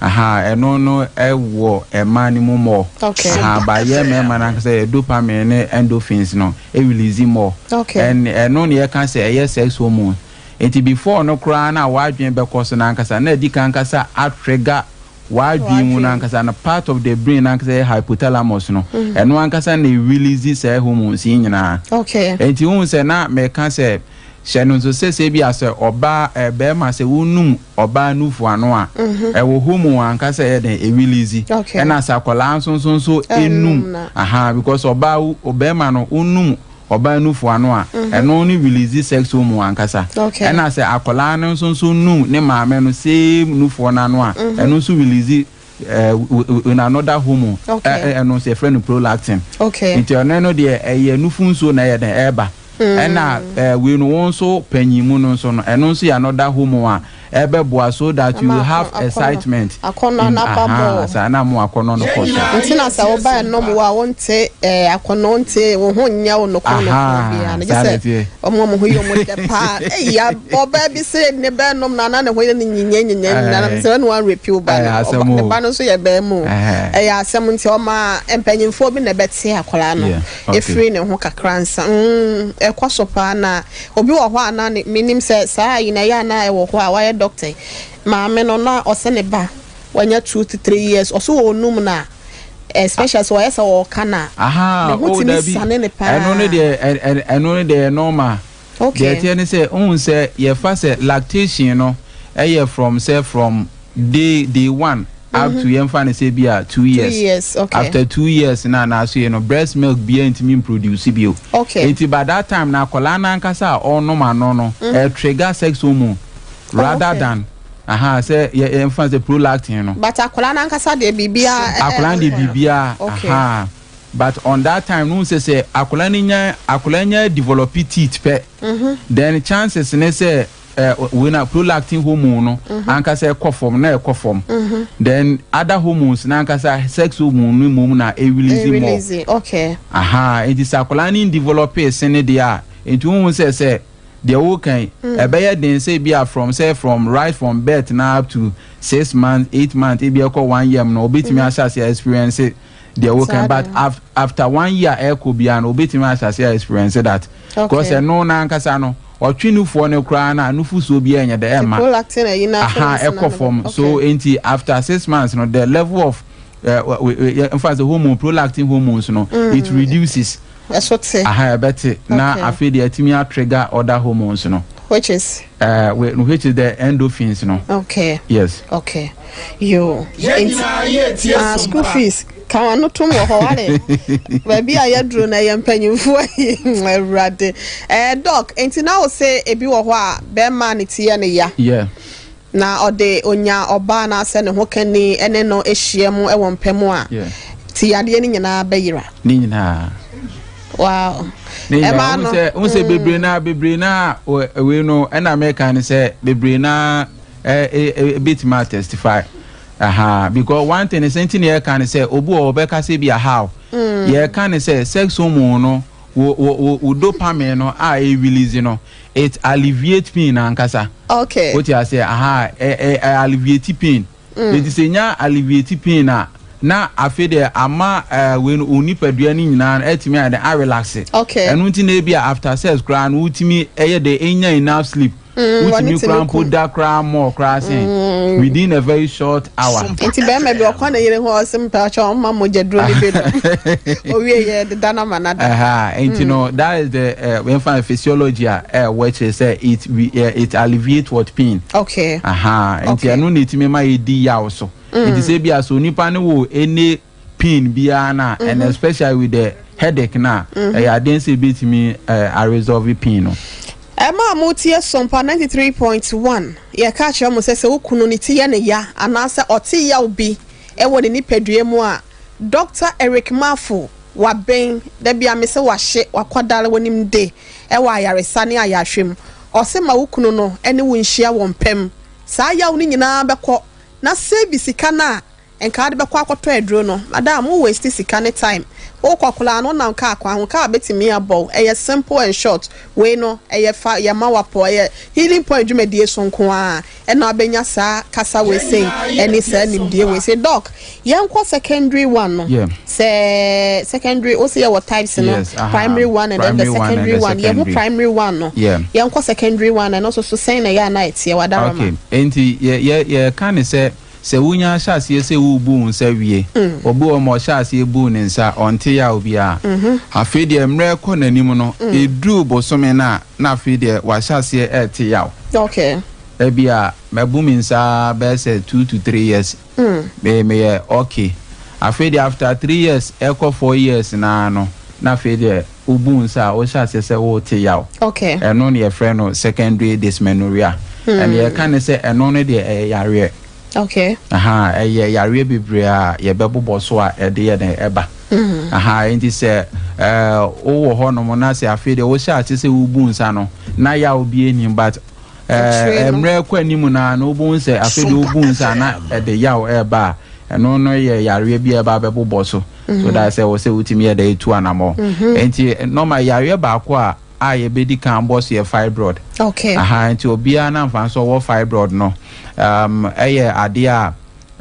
Aha, ɛno no ɛwɔ ɛmaa no mu more. Aha, ba yɛ mmarima no ankasa yɛ dopamine ne endorphins no ɛrelease more. Ɛne ɛno ne yɛka sɛ ɛyɛ sex hormone. Nti before no koraa na w'adwene bɛkɔ so no ankasa na ɛdi kan ankasa atrigger w'adwene mu no ankasa no, part of the brain ankasa yɛ hypothalamus no. Ɛno ankasa na ɛrelease saa hormones yi nyinaa. Nti wohu sɛ na meka sɛ hyɛ no nso sɛ bi a sɛ ɔbaa bɛrima sɛ wonum ɔbaa nufu ano a, ɛwɔ hormone ankasa ɛyɛ den ɛrelease. Ɛna sɛ akwadaa nso ɛnum enum na. Aha, because ɔbaa ɔbɛrima no wonum ɔbaa nufu ano a, ɛno ne release sex hormone ankasa. Ɛna sɛ akwadaa no nso num ne maame no same nufoɔ n'ano a, ɛno nso release in another hormone. Ɛno nso yɛfrɛ no prolactin. Nti ɔno no deɛ ɛyɛ nufu nsuo na ɛyɛ den ɛɛba. Ɛna wei no wɔn nso panyin mu no nso no, ɛno nso yɛ another hormone a ɛbɛboa so that you will have excitement. Akɔnɔ n'aba mɔ. Saa na mo akɔnɔ no kɔ so. Nti na sɛ woba ɛnɔm wo a, wonte akɔnɔ, wonte wo ho nyɛ wo nokɔ nokɔ biara no gye sɛ ɔmo ho yɛ ɔmo dɛ paa. Eyi ɔbaa bi se ne bɛɛ nom na ne ho yɛ ne nyinya nyinya nyina na sɛ ɛna wɔn rape wo ba no, ne ba no nso yɛ bɛɛ mu. Ɛyɛ asɛm. Nti ɔma mpanyinfoɔ bi na ɛbɛte akwaraa no efiri ne ho kakra nsa ɛkɔ so paa. Na obi wɔ hɔ a na ne menim sɛ saa yi na ɛyɛ ana ɛwɔ hɔ a wayɛ doctor maame no na ɔsɛ ne ba wanya 2 to 3 years, ɔso wɔ onum na especially sɛ wɔyɛ sɛ wɔɔka na ne ho oh, tumi sane ne paa. Ɛno ne deɛ normal. Deɛ ɛteɛ ne sɛ ohun sɛ yɛfa sɛ lactation no, Ɛyɛ from sɛ from day one up to yɛmfa no sɛ bi a 2 years. 2 years, okay. After 2 years na anaso yɛ no, breast milk bia ntumi mproduce bio. Nti by that time na akwadaa n'ankasa a ɔnom ano no trigger sex hormone rather than aha sɛ yɛ yɛmfa sɛ prolactin no. But akwadaa n'ankasa deɛ, biribiara Akwadaa deɛ, biribiara. Aha, but on that time no, sɛ akwadaa no nya, akwadaa nya develop teeth pɛ, then chances ne sɛ wei na prolactin hormone no ankasa ɛkɔ fam na ɛkɔ fam, then other hormones na ankasa sex hormone no mmom na ɛrelease more. Release, okay. Aha, nti sɛ akwadaa no develop se ne deɛ a, nti wohu sɛ deɛ wokan ɛbɛyɛ den sɛ bi a from sɛ from right from birth na up to 6 months, 8 months, ebi ɛkɔ one year mu no, obetumi ahyɛ ase experience deɛ wokan. But after one year ɛkɔ biara no, obetumi ahyɛ ase experience that because ɛno n'ankasa no, ɔtwe nufoɔ no koraa na nufusuo bi ɛnyɛ dɛ ɛma. Prolactin ɛyi na aha, ɛkɔ fam. So nti after 6 months no, the level of nfa sɛ hormone, prolactin hormones no, it reduces. Ɛso te. Aha, ɛbɛte na afei deɛ ɛtumi atrigger other hormones no. Which is? Which is the endorphins no. Yes. Okay, yo, nti school fees ka wɔn ano tom wɔ hɔ wale baabi a yɛduro na yɛ mpanyinfoɔ yi, Awurade. Doc, nti na wo sɛ ebi wɔ hɔ a bɛrima ne ti yɛ ne ya na ɔde onya ɔbaa anaasɛ ne ho kani ɛne no ahyia mu ɛwɔ mpɛ mu a, ti yadeɛ no nyinaa bɛyera? Ne nyinaa. Ne nyinaa. Ɛmaa no N sɛ bebree naa wei no, ɛna mɛka ne sɛ bebree naa ɛ ɛ ebetumi atestify aha, because one thing sɛ nti na yɛka ne sɛ obi wɔ ɔbɛka sɛ bi ahaw, yɛka ne sɛ sex hormone no, wo dopamine no a ɛ release no, it alleviate pain ankasa. O ti ase? Aha, ɛ ɛ ɛ alleviate pain. Eti sɛ nya alleviate pain a, na afei deɛ ama wei no, onipadua no nyinaa no ɛtumi ayɛ dɛ arelax. Ɛno nti na ebi a after sex koraa no, wotumi ɛyɛ dɛ enya enough sleep. Wotumi koraa mpo da koraa more koraa sen within a very short hour. Nti bɛrima bi ɔkɔ ne yere ho, ɔsɛ mpɛ ɔkyɛ ɔma mogya duro ne bi no, owie yɛ deda na ma nada. Ɛha, nti no, that is the yɛmfa physiology a ɛwɔ akyire sɛ it alleviate what? Pain. Aha, nti ɛno na etumi ma yɛdi yaw so. Nti sɛ bi a so nipa no wɔ any pain biara na, and especially with the headache na, ɛyɛ adeɛ sɛ ebetumi a resolve pain no. Ɛma a motie Sompa 93.1, yɛka kyerɛ mo sɛ wo kunu ne ti yɛ ne ya anaasɛ ɔte yaw bi ɛwɔ ne nipadua mu a, Dr Eric Mafo wabɛn dabi a me sɛ wahye wakwadare wɔnim de ɛwɔ ayaresa ne ayahwɛ mu. Ɔsɛ ma wo kunu no ɛne wo nhyia wɔ mpam, saa yaw no nyinaa bɛkɔ na save sika no a nka ade bɛkɔ akɔtɔ aduro no. Madam, wo waste sika ne time, wokɔ koraa no, wonam kaa kwan ho, kaa bɛtumi abɔ wo. Ɛyɛ simple and short. Wei no ɛyɛ fa yɛma wapɔ, ɛyɛ Healing Point dwumadie so nko a ɛna abɛnya saa kasa wei sei ɛne saa nimdeɛ wei sei. Doc, yɛnkɔ secondary one no. Sɛ secondary wo sɛ yɛwɔ types no. Yes, aha. Primary one and then the Primary one and secondary the one. Yɛho secondary. Primary one no, yɛnkɔ secondary one, ɛno nso so sɛn na ɛyɛ ana ɛteɛ wadarama? Okay, nti yɛ yɛ yɛka ne sɛ wonya ahyɛ aseɛ sɛ wobu wo nsa wie, obi wɔ ma ɔhyɛ aseɛ bu ne nsa, ɔnte yaw biara. Afei deɛ mmerɛ kɔ n'anim no, ɛduru bosome no a, na afei deɛ wahyɛ aseɛ ɛɛte yaw. Ebi a mabu me nsa bɛyɛ sɛ 2 to 3 years, me meyɛ okay. Afei deɛ after 3 years ɛkɔ 4 years naa no, na afei deɛ wobu nsa a, wohyɛ aseɛ sɛ wote yaw. Ɛno ne yɛfrɛ no secondary dysmenorrhea. Ɛne yɛka ne sɛ ɛno no deɛ, ɛyɛ yareɛ. Aha, ɛyɛ yareɛ bebree a yɛbɛbobɔ so a ɛde yɛ den ɛba. Aha, nti sɛ wowɔ hɔnom na sɛ afei deɛ wohyɛ ase sɛ wobu nsa no na yaw bi anim, but Akyire no. Mmerɛ kɔ anim naa no, wobɛhu sɛ afei deɛ wobu nsa na ɛde yaw ɛɛba a, ɛno no yɛ yareɛ bi a ɛba bɛbobɔ so, so that sɛ wɔ sɛ wotumi yɛ dɛ ɛtu anammɔ. Nti normal yareɛ baako a yɛbɛdi kan bɔ so yɛ fibroid. Aha, nti obiara na mfa nso ɔwɔ fibroid no, ɛyɛ adeɛ a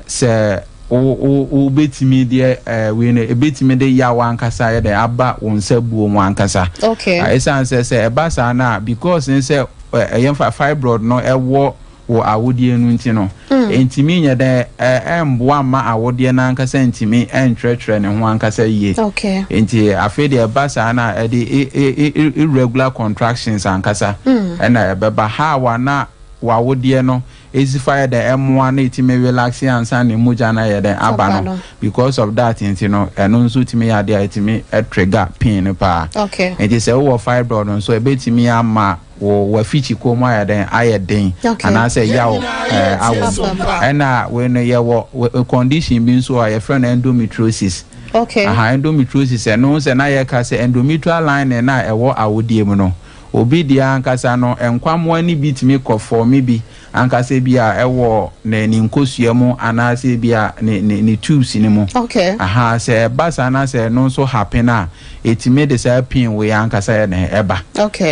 sɛ wo wobɛtumi deɛ wei no, ɛbɛtumi de yaw ankasa yɛ dɛ aba wo nsa buo mu ankasa. Ah, ɛsiane sɛ ɛba saa no a, because ne sɛ ɛyɛ mfa fibroid no ɛwɔ wɔ awodeɛ no nti no, ntumi nyɛ dɛ ɛmboa mma awodeɛ no ankasa ntumi ɛntwerɛtwerɛ ne ho ankasa yie. Nti afei deɛ ɛba saa no a, ɛde irregular contractions ankasa ɛna ɛbɛba. How a na W'awodeɛ no esi fa yɛ dɛn ɛmoa na ɛtumi relax ansa na mogya no ayɛ dɛn aba no. Because of that nti no, ɛno nso tumi yɛ adeɛ a ɛtumi trigger pain no paa. Nti sɛ wowɔ fibroid nso, ɛbɛtumi ama wo w'afikyikɔ mu ayɛ dɛn ayɛ den anaasɛ yaw awɔ mu. Ɛna wei no, yɛwɔ condition bi nso a yɛfrɛ no endometriosis. Aha, endometriosis, ɛno sɛ na yɛka sɛ endometrial lining na ɛwɔ awodeɛ mu no, obi deɛ ankasa no, nkwamoa no bi tumi kɔ form bi ankasa bi a ɛwɔ ne nkosua mu anaasɛ bi a ne tubes no mu. Aha, sɛ ɛba saa na sɛ ɛno nso happen a, ɛtumi de saa pain wei ankasa yɛ ne ɛba.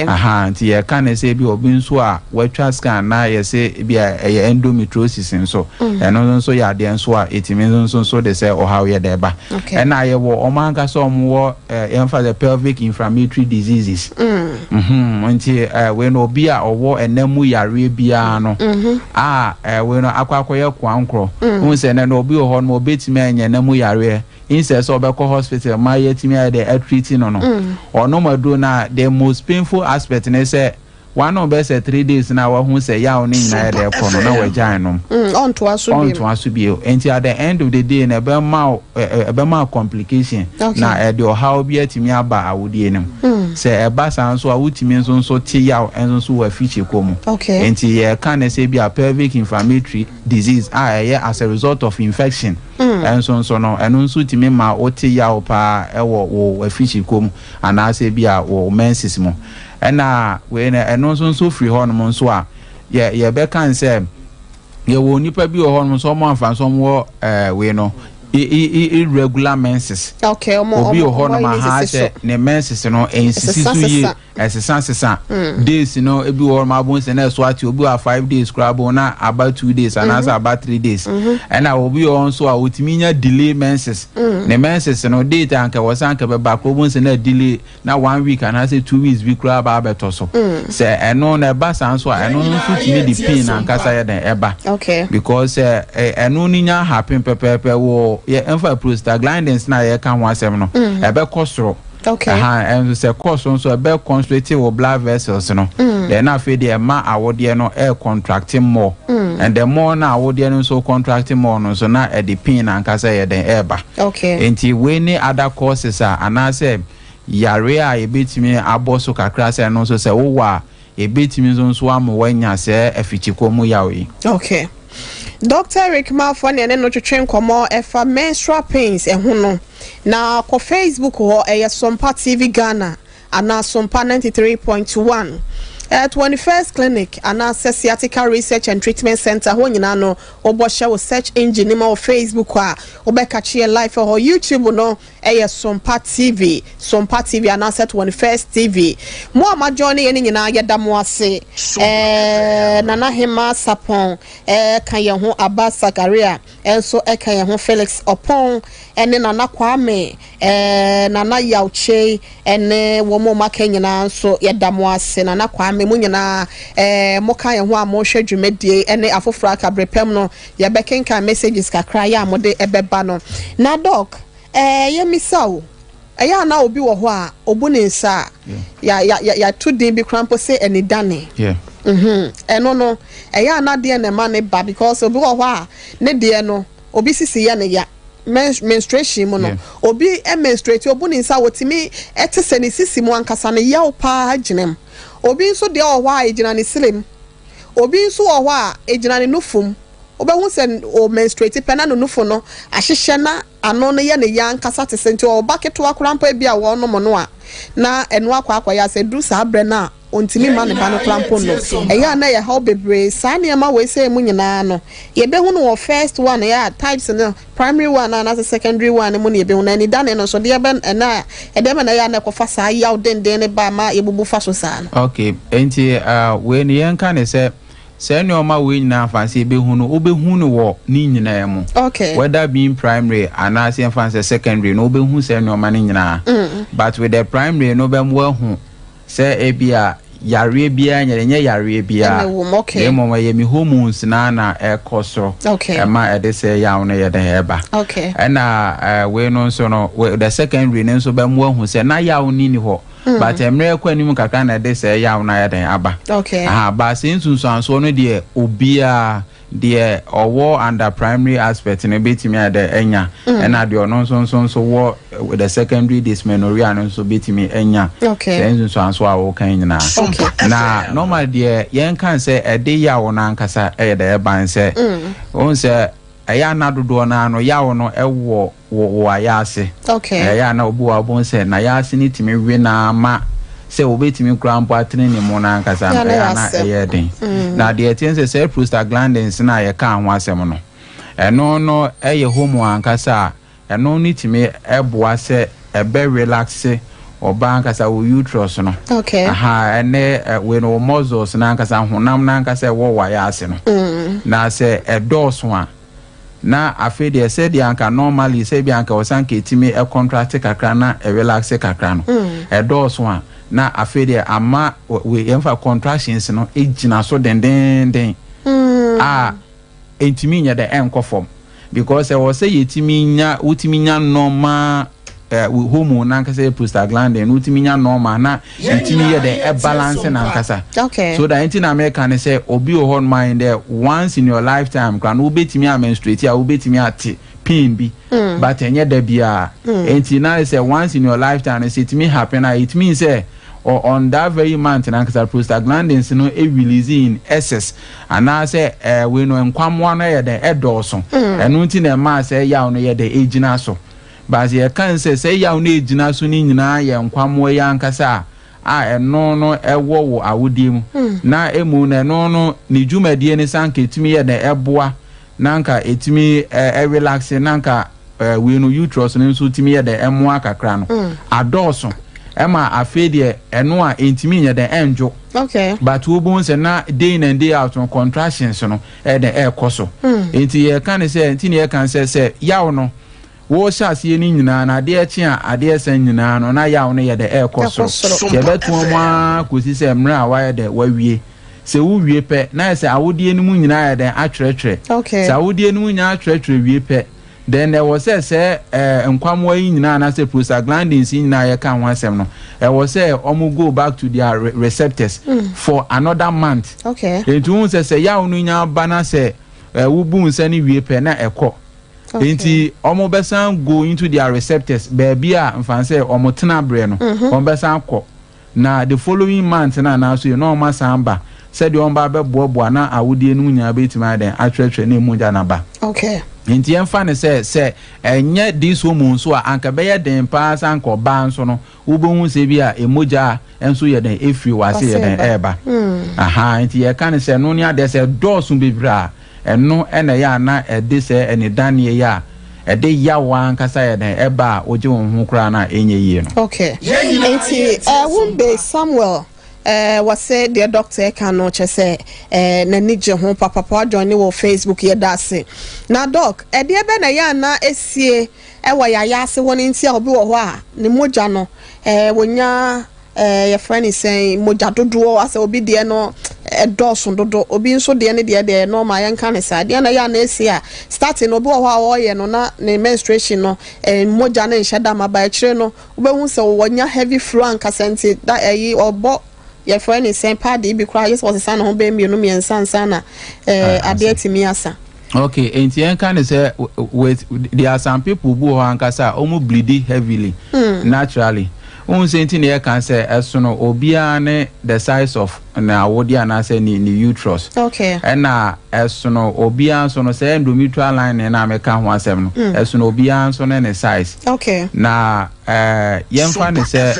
Aha, nti yɛka ne sɛ bi obi nso a watwa scan na yɛsɛ bi a ɛyɛ endometriosis nso, ɛno nso yɛ adeɛ nso a ɛtumi nso de sɛ ɔhaw yɛ de ɛba. Ɛna yɛwɔ ɔmo ankasa ɔmo wɔ yɛmfa sɛ pelvic inflammatory diseases. Nti wei no, obi a ɔwɔ ɛnam mu yareɛ biara no a wei no akɔyɛ koankorɔ n sɛ ɛnɛ no, obi wɔ hɔ no, obetumi anya ɛnam mu yareɛ instead sɛ ɔbɛkɔ hospital ma yɛtumi ayɛ dɛ atreat no, ɔnom aduro na the most painful aspect ne sɛ wanom bɛ sɛ 3 days na wahu sɛ yaw ne nyinaa yɛ dɛ kɔ no na wagyae nom. Ɔntoa so bio. Ɔntoa so bio. Nti at the end of the day na ɛbɛma wo complication na ɛde ɔhaw bi atumi aba awodie no mu. Sɛ ɛba saa nso a, wotumi nso te yaw nso wɔ afikyire kɔ mu. Nti yɛka ne sɛ bi a pelvic inflammatory disease a ɛyɛ as a result of infection ɛnso no, ɛno nso tumi ma wote yaw paa ɛwɔ wo afikyire kɔ mu anaasɛ bi a wɔ menses mu. Ɛna wei no, ɛno nso firi hɔnom nso a, yɛbɛka n sɛ yɛwɔ nipa bi wɔ hɔnom nso, ɔmo afa nso ɔmo wɔ wei no irregular menses. Ɔmo Obi wɔ ɔmo hɔnom ɔmo aha sisi so. sɛ ne menses no nsisi so yie. Ɛsesa. Ɛsesa sesa. Days no, ebi wɔ hɔnom abo nsɛ na ɛso ate. Obi wɔ a 5 days koraa bo na aba 2 days anaasɛ aba 3 days. Ɛna obi wɔ hɔ nso a otumi nya delay menses. Ne menses no date a anka wɔ sɛ anka bɛba koro bo nsɛ na delay na one week anaasɛ 2 weeks bi koraa ba abɛtɔ so. Sɛ ɛno na ɛba saa nso a, ɛno nso tumi de pain ankasa yɛ dɛn ɛba because ɛno ni nya happen pɛpɛɛpɛ wɔ yɛ ɛnfa prostaglandins na yɛka ho asɛm no, ɛbɛkɔ soro. Ɛha ɛnso sɛ kɔ so nso, ɛbɛ constrict wɔ blood vessels no. Then afei deɛ, ɛma awodeɛ no ɛ contract more, and the more na awodeɛ no nso contract more no nso, na ɛde pain ankasa yɛ dɛn ɛɛba. Nti wei ne other causes a anaasɛ yare a yɛbɛtumi abɔ so kakra sɛ ɛno nso sɛ wowɔ a, yɛbɛtumi nso ama woanya sɛ afikyikɔ mu yaw yi. Okay. Dr. Eric Mafo ne ɛne no twetwe nkɔmmɔ ɛfa menstrual pains ɛho no. Na kɔ Facebook hɔ, ɛyɛ Sompa TV Ghana anaa Sompa 93.1, 21st Clinic anaasɛ Sciatica Research and Treatment Center hɔ nyinaa no, wobɔ hyɛ wo search engine no ma wɔ Facebook a, wobɛka kyeɛ live hɔ. YouTube no ɛyɛ Sompa TV, Sompa TV anaasɛ 21st TV. Mo a ma join yɛn no nyinaa, yɛda mo ase. Nana Hema Sapɔn ka yɛn ho, Aba Sakaria ɛnso ɛka yɛn ho, Felix Ɔpɔn ɛne Nana Kwame, Nana Yawkye ɛne wɔn a wɔaka nyinaa nso, yɛda mo ase. Nana Kwame, mo nyinaa mo ka yɛn ho a mohwɛ dwumadie ɛne afoforɔ aka berɛ pɛm no, yɛbɛkenkan messages kakra yɛ a mode ɛbɛba no. Na Doc, yɛmisa o, ɛyɛ ana obi wɔ hɔ a obu ne nsa a ya ya ya yɛato din bi koraa mpo sɛ anidane? Ɛno no, ɛyɛ ana deɛ na ɛma ne ba? Because obi wɔ hɔ a ne deɛ no, obi sisi yɛ ne ya menstruation mu no. Obi menstruate, obu ne nsa, wotumi ɛte sɛ ne sisi mu ankasa ne yaw paa gyina mu. Obi nso deɛ wɔ hɔ a egyina ne srem. Obi nso wɔ hɔ a egyina ne nufu mu. Wobɛhu sɛ o menstruate pɛ na ne nufu no ahyehyɛ na ano no yɛ ne ya ankasa, te sɛ nti ɔba ketewa koraa mpo ebi a wɔnom no a, na ɛno akɔyɛ asɛ duru saa berɛ no a ɔntumi ma ne ba no koraa mpo no. Ɛyɛ a na ɛyɛ haw bebree. Saa nneɛma wei sɛ mu nyinaa no, yɛbɛhu no wɔ first one yɛ a types no, primary one anaasɛ secondary one mu na yɛbɛhu no. Anidane no nso deɛ bɛ ɛna ɛdeɛ bɛ na ɛyɛ a na ɛkɔfa saa yaw denden ne ba ma yɛbubu fa so saa no? Okay, nti wei no, yɛnka ne sɛ saa nneɛma wei nyinaa fa sɛ yɛbɛhu no, wobɛhu no wɔ ne nyinaa mu. Whether being primary anaasɛ yɛmfa sɛ secondary no, wobɛhu saa nneɛma no nyinaa. But with the primary no, bɛm woahu sɛ ebi a yareɛ biara nyɛ, ɛnyɛ yareɛ biara, Ɛna ɛwɔ mu, okay. Na mmom ɛyɛ me hormones na ɛkɔ soro ɛma ɛde sɛ yaw no yɛ dɛn ɛba. Ɛna wei no nso no, the secondary no nso bɛm woahu sɛ na yaw ni ni hɔ. But mmerɛ kɔ anim kakra na ɛde sɛ yaw no ayɛ den aba. Aha, ba sɛ nsunsuansoɔ no deɛ, obiara deɛ ɔwɔ under primary aspect no bɛtumi ayɛ dɛ anya, ɛna deɛ ɔno nso wɔ the secondary dysmenorrhea no nso bɛtumi anya sɛ nsunsuansoɔ a wɔka nyinaa. Na normal deɛ, yɛnka sɛ ɛde yaw no ankasa ɛyɛ dɛ ɛban sɛ wɔn sɛ ɛyɛ ana dodoɔ no ano yaw no ɛwɔ wɔ ayɛ ase. Ɛyɛ ana obi wɔ abɔn sɛ na yɛ ase ne tumi we na ama sɛ obetumi kura mpo atene ne mu n'ankasa no, ɛyɛ ana ɛyɛ den. Na deɛ ɛteɛ sɛ prostaglandins na yɛka ho asɛm no, ɛno no ɛyɛ hormone ankasa a ɛno no tumi ɛboa sɛ ɛbɛ relax ɔbaa ankasa wɔ uterus no. Aha, ɛne wei no, wɔ muscles n'ankasa, honam n'ankasa ɛwɔ wɔ ayɛ ase no. Na sɛ ɛdɔɔso a, na afei deɛ, sɛdeɛ anka normally sɛ bi anka ɔsan ka etimi ɛcontract kakra na ɛrelax kakra no, ɛdɔɔso a, na afei deɛ ama wei yɛmfa contractions no egyina so dendenden a ntumi nyɛ dɛ ɛnkɔ fam, because ɛwɔ sɛ yɛtumi nya, wotumi nya normal hormone nankasa yɛ prostaglandin no, wotumi nya normal na ɛtumi yɛ dɛ ɛbalance nankasa. So that nti na mɛka ne sɛ obi wɔ hɔ nom ayɛ dɛ once in your lifetime kora no, wobɛtumi a menstruate a wobɛtumi ate pain bi, but ɛnyɛ da biara. Nti na sɛ once in your lifetime no, sɛ ɛtumi happen a, it means sɛ on that very month nankasa prostaglandins no e release in excess anaasɛ wei no nkwamoa no yɛ dɛ ɛdɔɔso. Ɛno nti na ɛmaa sɛ yaw no yɛ dɛ ɛgyina so. Baasi yɛka sɛ yaw no egyina so no nyinaa yɛ nkwamoa yi ankasa a ɛno no ɛwɔ wɔ awodie mu, na emu na ɛno no ne dwumadie ne sanka etumi yɛ dɛ ɛboa na nka etumi ɛrelax na nka wei no uterus no nso tumi yɛ dɛ ɛmoa kakra no adɔɔso, ɛma afei deɛ ɛno a ntumi nyɛ dɛ ɛndwo. But wobɛhu sɛ na day in and day out no, contractions no ɛdɛ ɛɛkɔ so. Nti yɛka ne sɛ, nti ne yɛka sɛ yaw no wɔhyɛ aseɛ no nyinaa na adeɛ kye a adeɛ sɛn nyinaa no, na yaw no yɛ dɛ ɛɛkɔ soro. Yɛbɛtoa mu ara kɔsi sɛ mmerɛ a wayɛ dɛ wawie. Sɛ wowie pɛ, na yɛ sɛ awodeɛ no mu nyinaa yɛ dɛ atwerɛtwerɛ. Sɛ awodeɛ no mu nyinaa atwerɛtwerɛ wie pɛ, then ɛwɔ sɛ nkwamoa yi nyinaa anaasɛ prostaglandins yi nyinaa yɛka ho asɛm no, ɛwɔ sɛ ɔmo go back to their receptors for another month. Nti wohu sɛ yaw no nya ba na sɛ wobu nsa no wie pɛ na ɛkɔ. Nti ɔmo bɛsan go into their receptors, baabi a nfa sɛ ɔmo tena berɛ no, ɔmo bɛsan kɔ na the following month na anaso yi na ɔmo asan ba sɛdeɛ ɔmo ba bɛboaboa na awodie no mu nyinaa bɛtumi ayɛ dɛn atwerɛtwerɛ na emu gya naba. Nti yɛmfa ne sɛ ɛnyɛ this hormone nso a, anka bɛyɛ den paa sɛ anka ɔbaa nso no wobɛhu sɛ bi a emogya nso yɛ dɛn efiri wase yɛ dɛn ɛɛba. Aha, nti yɛka ne sɛ no ne adeɛ sɛ dɔɔso bebree a, ɛno ɛna ɛyɛ ana ɛde sɛ ɛnidaneɛ yi a ɛde yaw ankasa yɛ dɛn ɛba a wogye wɔn ho koraa na ɛnyɛ yie no. Okay, nti Wumbe Samuel wɔsɛ deɛ doctor ɛka no kyɛ sɛ n'ani gye ho papapa. Join ne wɔ Facebook, yɛda ase. Na doc, ɛdeɛ bɛ na ɛyɛ ana esie ɛwɔ yɛayɛ ase hɔ no nti a obi wɔ hɔ a ne mogya no wɔnya yɛfrɛ ne sɛn, mogya dodoɔ, asɛ obi deɛ no ɛdɔɔso dodo, obi nso deɛ ne deɛ normal? Yɛnka ne saa deɛ na ɛyɛ ana esi a starting no, obi wɔ hɔ a ɔreyɛ no na ne menstruation no mogya no nhyɛ da ma ba, akyire no wobɛhu sɛ wɔnya heavy flow ankasa, nti da ɛyi ɔbɔ yɛfrɛ ne sɛn, pad bi koraa yɛ sɛ ɔsesa ne ho bɛyɛ mmienu mmiɛnsa nsa na adeɛ tumi asa? Okay, nti yɛn ka ne sɛ with there are some people bu hɔ ankasa a wɔn bleed heavily naturally. Ohun sɛ nti na yɛka sɛ ɛsono obiara ne the size of ne awodeɛ anaasɛ ne uterus. Ɛna ɛsono obiara nso no sɛ endometrial lining na meka ho asɛm no, ɛsono obiara nso ne ne size. Na yɛmfa ne sɛ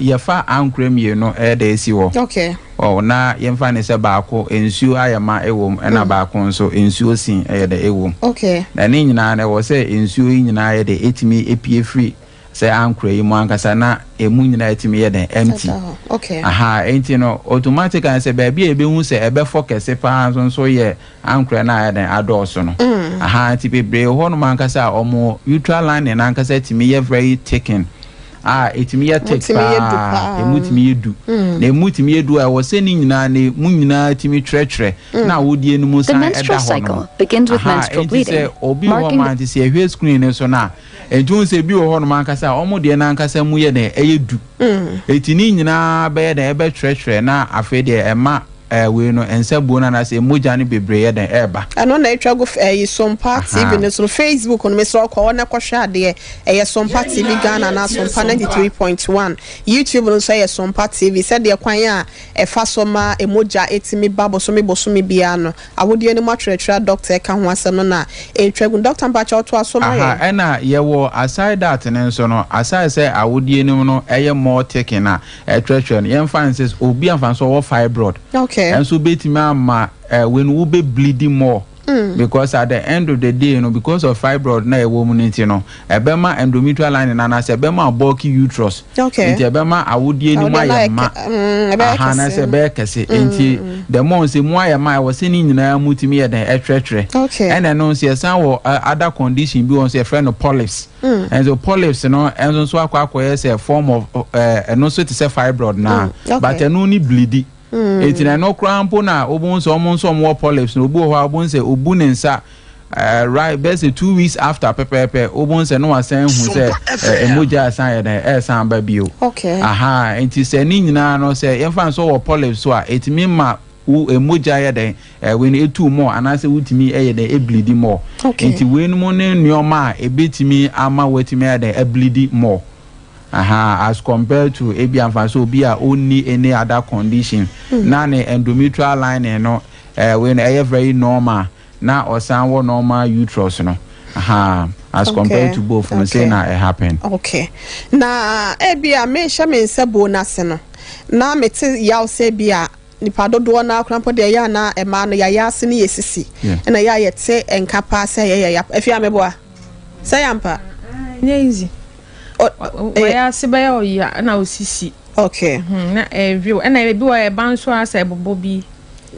yɛfa ankorɛ mmienu ɛyɛ dɛ esi hɔ. Ɔ na yɛmfa ne sɛ baako nsuo ayɛ ma ɛwɔ mu, ɛna baako nso nsuo sin ɛyɛ dɛ ɛwɔ mu. Na ne nyinaa no, ɛwɔ sɛ nsuo yi nyinaa yɛ dɛ ɛtumi epie firi sɛ ankorɛ yi mu ankasa na emu nyinaa ɛtumi yɛ dɛ empty. Ɛda hɔ. Aha, nti no automatically sɛ baabi a ebehu sɛ ɛbɛfɔ kɛse paa nso yɛ ankorɛ no ayɛ dɛn adɔɔso no. Aha, nti bebree wɔ hɔnom ankasa a ɔmo uterine lining ankasa tumi yɛ very thickened. A ɛtumi yɛ thick Mutumi yɛ du paa. Paa. Ɛmu tumi yɛ du na ɛmu tumi yɛ du a, ɛwɔ sɛ ne nyinaa ne mu nyinaa tumi twerɛtwerɛ na awodie no mu The san ɛda menstrual hɔ cycle nom. begins with Aha, menstrual enti bleeding, sɛ obi wɔ hɔ marking ma nti sɛ yɛhwɛ screen no so no a, ɛnti wohu sɛ bi wɔ hɔ nom ankasa a, ɔmo deɛ no ankasa mu yɛ dɛn, ɛyɛ du. Ɛti ne nyinaa bɛyɛ dɛn, ɛbɛtwerɛtwerɛ na afei deɛ ɛma wei no nsabuo no anaasɛ mogya no bebree yɛ dɛn, ɛɛba. Ɛno na atwa gu ɛyi Sompa TV no so no, Facebook no, mesrɛ kɔ hɔ na kɔhwɛ adeɛ. Ɛyɛ Sompa TV Ghana anaa Sompa 93.1. YouTube no nso ɛyɛ Sompa TV. Sɛdeɛ kwan a ɛfa so ma mogya ɛtumi ba bosome bosome biara no, awodeɛ no mu atwerɛtwerɛ a doctor ɛka ho asɛm no na ɛtwa gu. Doctor, mpakyɛ ɔtoa so ma yɛn. Ɛna yɛwɔ aside that no nso no, aside sɛ awodie no mu no ɛyɛ more thick na ɛtwerɛtwerɛ no, yɛmfa nsɛ obi amfa nso ɔwɔ fibroid ɛnso bɛtumi ama when wo bɛ bleeding more because at the end of the day no, because of fibroid na ɛwɔ mu no nti no, ɛbɛma endometrial lining na anaasɛ ɛbɛma bulky uterus. Nti ɛbɛma awodie no mu Awodeɛ no ayɛ ayɛ ma ɛbɛyɛ aha na kɛse. Sɛ ɛbɛyɛ kɛse, nti the more sɛ mu ayɛ ma, ɛwɔ sɛ ne nyinaa mu tumi yɛ dɛn, ɛtwerɛtwerɛ. Ɛna ɛno nso yɛsan wɔ other condition bi wɔ nso yɛfrɛ no polyps. Ɛnso polyps no ɛnso nso akɔyɛ sɛ form of ɛno nso te sɛ fibroid na but ɛno ne bleedi. Eti na ɛno koraa mpo na wobɛhu sɛ ɔmo nso ɔmo wɔ polyps no, obi wɔ hɔ a wobɛhu sɛ obu ne nsa right bɛyɛ sɛ 2 weeks after pɛpɛɛpɛ, wobɛhu sɛ ne wasan hu sɛ Sompa FM. Mogya asan yɛ dɛn, ɛɛsan ba bio. Aha, nti sɛ ne nyinaa no sɛ yɛmfa nso wɔ polyps so a, ɛtumi ma wo mogya yɛ dɛn, wei no ɛtu more anaasɛ wotumi ɛyɛ dɛn, ɛbleedi more. Nti wei no mu ne nneɛma a ɛbɛtumi ama watumi ayɛ dɛn, ɛbleedi more. Aha, as compared to ebi amfa so obi a ɔnni any other condition na ne endometrial lining no wei no ɛyɛ very normal na ɔsan wɔ normal uterus no. Aha, as compared to both no, say na ɛ happen. Okay, na ebi a mehyɛ me nsa buo n'ase no na mete yaw sɛ bi a nipa dodoɔ no akora mpo deɛ, ɛyɛ a na mmaa no yɛayɛ ase ne yɛsisi ɛna ɛyɛ a yɛte nka paa sɛ yɛyɛ ya. Efi ameboa sɛ yɛampa? Nyɛ easy. Wɔyɛ ase bɛyɛ ɔya ɛna osisi. Na ɛrew ɛna ebi wɔ ɛba nso a sɛ ɛbobɔ bi.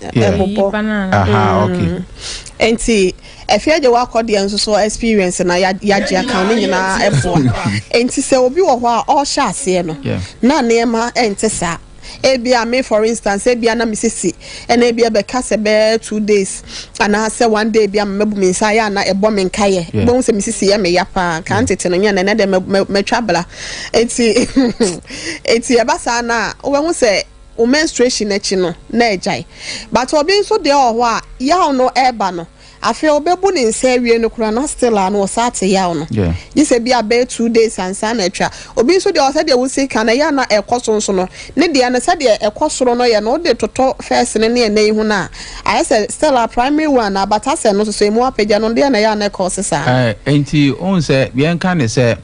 Ɛbobɔ. Aha, okay. Nti ɛfi agye wakɔ deɛ nso so experience na yagye aka ne nyinaa ɛboa. Nti sɛ obi wɔ hɔ a ɔrehyɛ aseɛ no na nneɛma ɛnte saa, ebia me for instance, ebia na me sisi ɛna ebia bɛka sɛ bɛyɛ 2 days anaasɛ one day bia mɛbu me nsa ayɛ ana ɛbɔ me nkayɛ, bɛhu sɛ me sisi yɛ me ya paa kan tete no nyɛ na ɛnɛ deɛ mɛtwa bla. Eti ɛba saa na wobɛhu sɛ wo menstruation akyi no na ɛgyae, but obi nso deɛ wɔ hɔ a yaw no ɛreba no, afei ɔbɛbu ne nsa awie no koraa na still a no ɔsa ate yaw no gye sɛ bi abɛyɛ 2 days ansa na atwa. Obi nso deɛ ɔsɛ deɛ wosi ka no, ɛyɛ ana ɛkɔ so nso no ne deɛ no sɛdeɛ ɛkɔ soro no yɛ no, wode totɔ first no ne ɛnɛ yi ho no a, ayɛ sɛ still a primary one na abata sɛ no nso so emu apagya no deɛ na ɛyɛ ana ɛkɔ se saa. Nti ohun sɛ yɛnka ne sɛ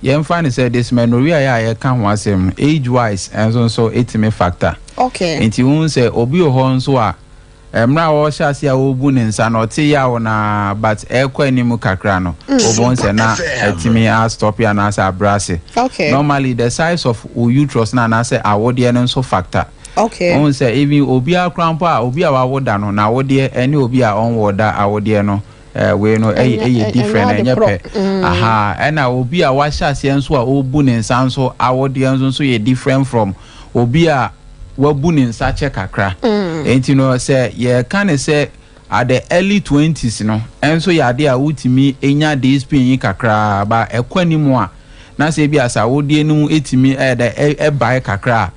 yɛmfa ne sɛ dysmenorrhea yɛ a yɛka ho asɛm, age wise ɛnso nso ɛtumi factor. Nti ohun sɛ obi wɔ hɔ nso a mmerɛ a wɔhyɛ ase a wɔrebu ne nsa no ɔte yaw na, but ɛrekɔ anim kakra no, wɔbɛn sɛ na ɛtumi astop anaasɛ abrɛ ase. Normally the size of wo uterus no anaasɛ awodeɛ no nso factor. Ohun sɛ even obiara koraa mpo a obi a wawo da no na awodeɛ ɛne obi a ɔnwɔ da awodeɛ no wei no ɛyɛ different, ɛnyɛ pɛ. Aha, ɛna obi a wahyɛ aseɛ nso a ɔrebu ne nsa nso awodeɛ nso yɛ different from obi a wabu ne nsa kyɛ kakra. Nti no sɛ yɛka ne sɛ at the early 20s no ɛnso yɛ adeɛ a wotumi nya this pain yi kakraa ba ɛkɔ anim a, na sɛ ebi asa awodeɛ no mu etumi ɛyɛ ɛbae kakra a,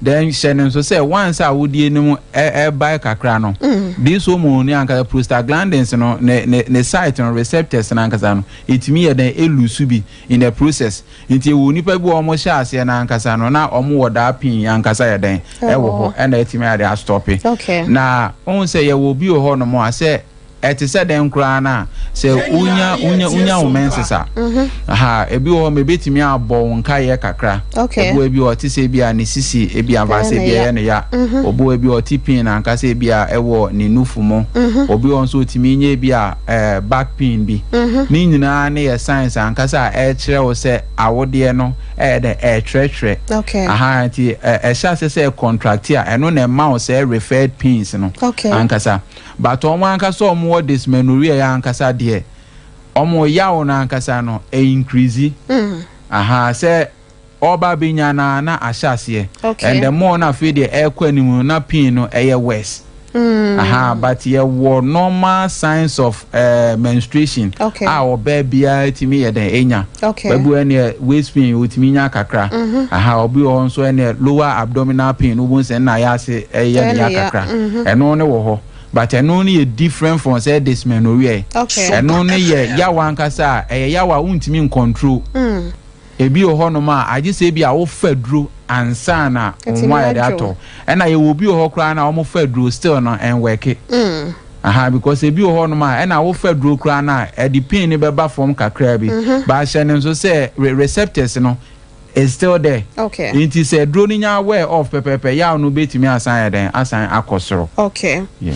then hyɛ no nso sɛ once a awodeɛ no mu ɛbae kakra no, this hormone ne ankasa prostaglandins no ne site no receptors no ankasa no etumi yɛ dɛn, elose bi in the process. Nti ewu nipa bi wɔ wɔn hyɛ aseɛ n'ankasa no na wɔn wɔ daa pin ankasa yɛ dɛn, ɛwɔ hɔ, ɛna etumi ayɛ de astop. Na ohun sɛ yɛwɔ obi wɔ hɔ nom a sɛ ɛte sɛ dɛn koraa na sɛ wonya wo menses a, ha ebi wɔ hɔ ma ebetumi abɔ wo nkaeɛ kakra. Ebi wɔ ebi wɔ ɔte sɛ ebi a ne sisi ebi anfa sɛ ebi ɛyɛ ne ya. Obi wɔ ebi ɔte pain ankasa ebi a ɛwɔ ne nufu mu. Obi wɔ nso otumi nye ebi a back pain bi. Ne nyinaa ne yɛ signs ankasa a ɛkyerɛ wo sɛ awodeɛ no ɛyɛ dɛ ɛɛtwerɛtwerɛ. Aha, nti ɛhyɛ ase sɛ contract a, ɛno na ɛma wo sɛ referred pains no ankasa. But wɔn ankasa wɔn wɔ dysmenorrhea yɛ ankasa deɛ, wɔn yaw no ankasa no ɛ increase. Aha, sɛ Ɔba abɛnya na na ahyɛ aseɛ. Okay. And the more na afei deɛ ɛrekɔ anim no, na pain no ɛyɛ worse. Aha, but yɛwɔ normal signs of menstruation a ɔbaa biara tumi yɛ dɛn enya. Baabi wɔ ɛneɛ waist pain otumi nya kakra. Aha, obi wɔ hɔ nso ɛneɛ lower abdominal pain, wobɛhu sɛ nna ayɛ ase ɛyɛ ne ya kakra. Ɛno ne wɔ hɔ. But ɛno no yɛ different from sɛ dysmenorrhea. Ɛno no yɛ yaw ankasa a ɛyɛ yaw a wontumi ncontrol. Ebi wɔ hɔnom a agye sɛ ebi a wofa duro ansa na wo ho ayɛ de atɔ. Ɛna yɛwɔ obi wɔ hɔ koraa na wɔfa duro still no ɛnwɛke. Aha, because ebi wɔ hɔnom a ɛna wofa duro koraa na ɛde pain no bɛba fam kakraa bi. But hyɛ no nso sɛ receptors no is still there. Nti sɛ duro no nya wear off pɛpɛɛpɛ, yaw no bɛtumi asan ayɛ dɛn, asan akɔ soro. Yeah.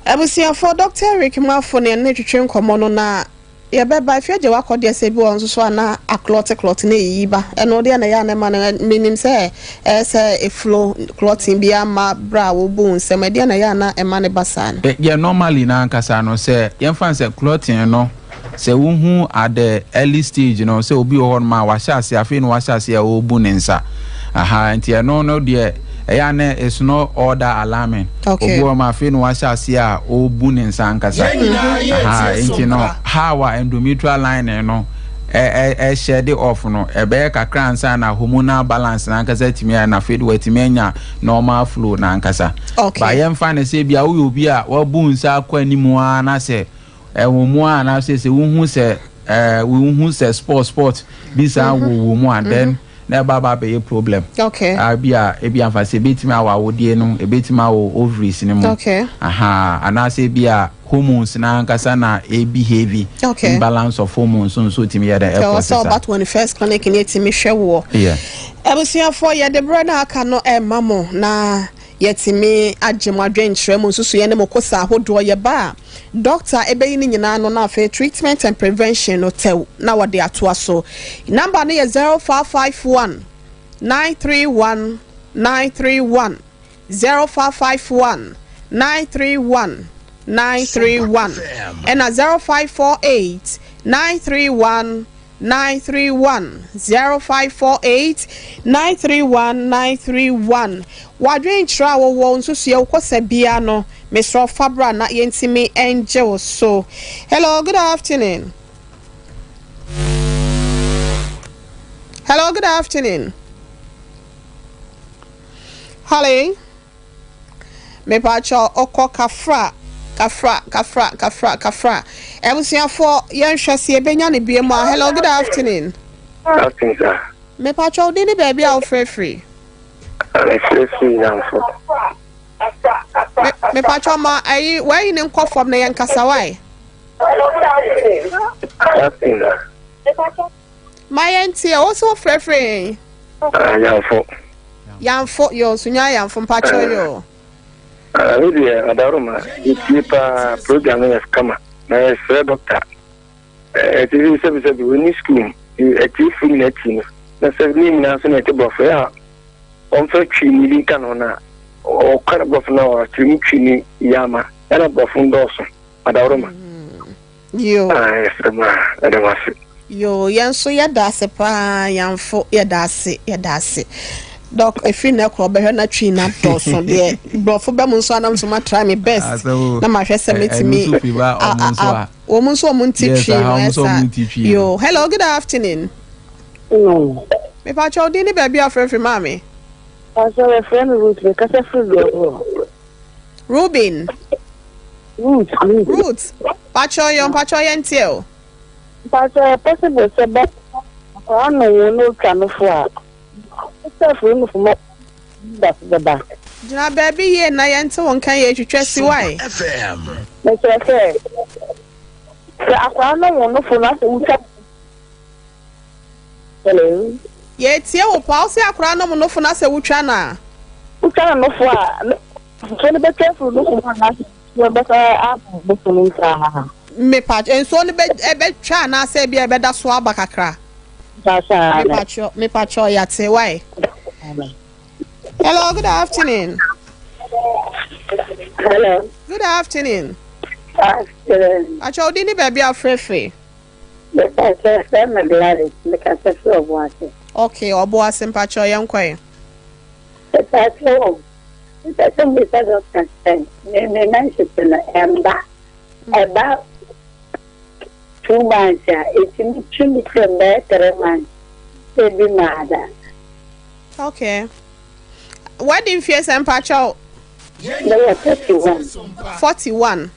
Abusuafoɔ, Doctor Eric Mafo ne ɛne twetwe nkɔmmɔ no na yɛbɛba afei agye wakɔ deɛ sɛ ebi wɔ nso so a na aklɔte klɔte na eyiyi ba. Ɛno deɛ na ɛyɛ a na ɛma no, menim sɛ ɛyɛ sɛ eflo clotting bi ama berɛ a wobu nsɛm, ɛdeɛ na ɛyɛ a na ɛma no ba saa no. Yɛ normally no ankasa no, sɛ yɛmfa no sɛ clotting no, sɛ wohu at the early stage no sɛ obi wɔ hɔnom a wahyɛ ase afei na wahyɛ ase a ɔrebu ne nsa, aha, nti ɛno no deɛ ɛyɛ a na it's not all that alarming. Obi wɔ hɔ ma afei na wahyɛ ase a ɔrebu ne nsa ankasa, aha, nti no how a endometrial lining no ɛhyɛ de off no, ɛbɛyɛ kakra ansa na hormonal balance n'ankasa atumi ayɛ, na afei de watumi anya normal flow n'ankasa. Ba yɛmfa no sɛ bia woyɛ obi a wabu nsa akɔ anim ara na sɛ ɛwɔ mu a, anaasɛ sɛ wohu sɛ wohu sɛ sport sport bi saa wɔ wɔ mu a, then na ɛba ba abɛyɛ problem. Bi a ebi afa sɛ ebetumi awɔ awodeɛ no, ebetumi awɔ ovaries no mu. Aha, anaasɛ ebi a hormones na ankasa na ebehave. Imbalance of hormones nso tumi yɛ dɛ ɛkɔ sisa. Sɛ ɔba 21st Clinic ne etumi hwɛ woɔ. Abusuafoɔ, yɛde berɛ no aka no ɛma mo na yɛtumi agye mo adwenkyerɛ mu nsusuiɛ ne mo kosa ahodoɔ. Yɛba a, doctor ɛbɛyi ne nyinaa no na afei treatment and prevention no tɛw na wɔde atoa so. Number no yɛ 0551 931 931, 0551 931 931, ɛna 0548 931 931, 0548 931 931. Wadwenkyerɛ a wɔwɔ nsusuɛ wokɔsa bia no, mesrɛ fa bra na yɛntumi ngye wo so. Hello, good afternoon. Hello, good afternoon. Hello. Mepakyɛw, ɔkɔ kafra kafra kafra kafra kafra. Abusuafoɔ, yɛnhwɛ sɛ yɛbɛnya no bie mu a. Hello, good afternoon. Afternoon, sir. Mepakyɛw, wo din ne baabi a wofrɛfiri? Mefrɛfiri Namfo. Mepakyɛw, ma ayi wayi ne nkɔ fam na yɛnkasa wae. Afternoon, sir. Ma yɛntie, wo so wofrɛfiri yɛn? Yamfo. Yamfo, yo, sunya Yamfo, mpakyɛw yo. Me deɛ adaroma yɛtie paa, program no yɛ kama na yɛsrɛ dɔkta ɛti sɛbisɛbi wɔni sukuu mu atiefo nyina ti no na sɛ ne nyinaa nso na ɛte borɔfo yɛ a ɔmfa twi ne bi nka no na ɔka no borɔfo no a ɔkyerɛ mu twi ne yɛ ama ɛna borɔfo ndɔɔso adaworoma. Yo. Yɛsrɛ mu a ɛda mo ase. Yo, yɛn nso yɛda ase paa, Yamfo, yɛda ase, yɛda ase. Doc, ɛfiri na ɛkorɔ bɛhwɛ na twi na dɔɔso deɛ borɔfo bɛ mu nso anam so ma try me best na mahwɛ sɛ mɛtumi wɔn nso wɔn nti twi no ɛsa. Yo, hello, good afternoon. Mepakyɛ wo din ne baabi a frɛfrɛ maame? Pastor, yɛfrɛ me Ruth, mekasa firi Duabuo. Ruben. Ruth, Ruth. Ruth, pakyɛ yɔ, mpakyɛ yɛn tie o. Pastor, yɛ possible sɛ bɛ akwaraa no wo na otwa no fo a, sɛ firi no fo ma da so bɛba. Gyina baabi yie na yɛnte wo nka yɛ twitwa si wae. Mesrɛ sɛ, sɛ akwaraa no wo no fo na sɛ wotwa. Hello. Yɛtie wo paa, wo sɛ akwaraa no mo nofo na sɛ wotwa no a. Wotwa no nofo a, nsuo no bɛtwa afiri nofo mu anaasɛ nsuo bɛsa aba nofo no mu saa? Mepa nsuo no bɛtwa anaasɛ ebi a ɛbɛda so aba kakra. Mepakyɛ mepakyɛ yate wae. Hello, good afternoon. Hello. Good afternoon. Afternoon. Pakyɛ wo din ne baabi a wofrɛfrɛ? Mepakyɛ, frɛ me Gladys, mekasa firi Ɔboase. Okay, Obuasi mpakyɛw yɛnkɔ ɛ. Mepakyɛw o, mepɛ sɛ mebisa doctor sɛ me me menses no ɛmba, ɛba 2 months a, ɛtumi twi me tirim bɛyɛ 3 months sɛ ebi maa da. Okay. Wadi mfie sɛ mpakyɛw? Mewɔ 31. 41.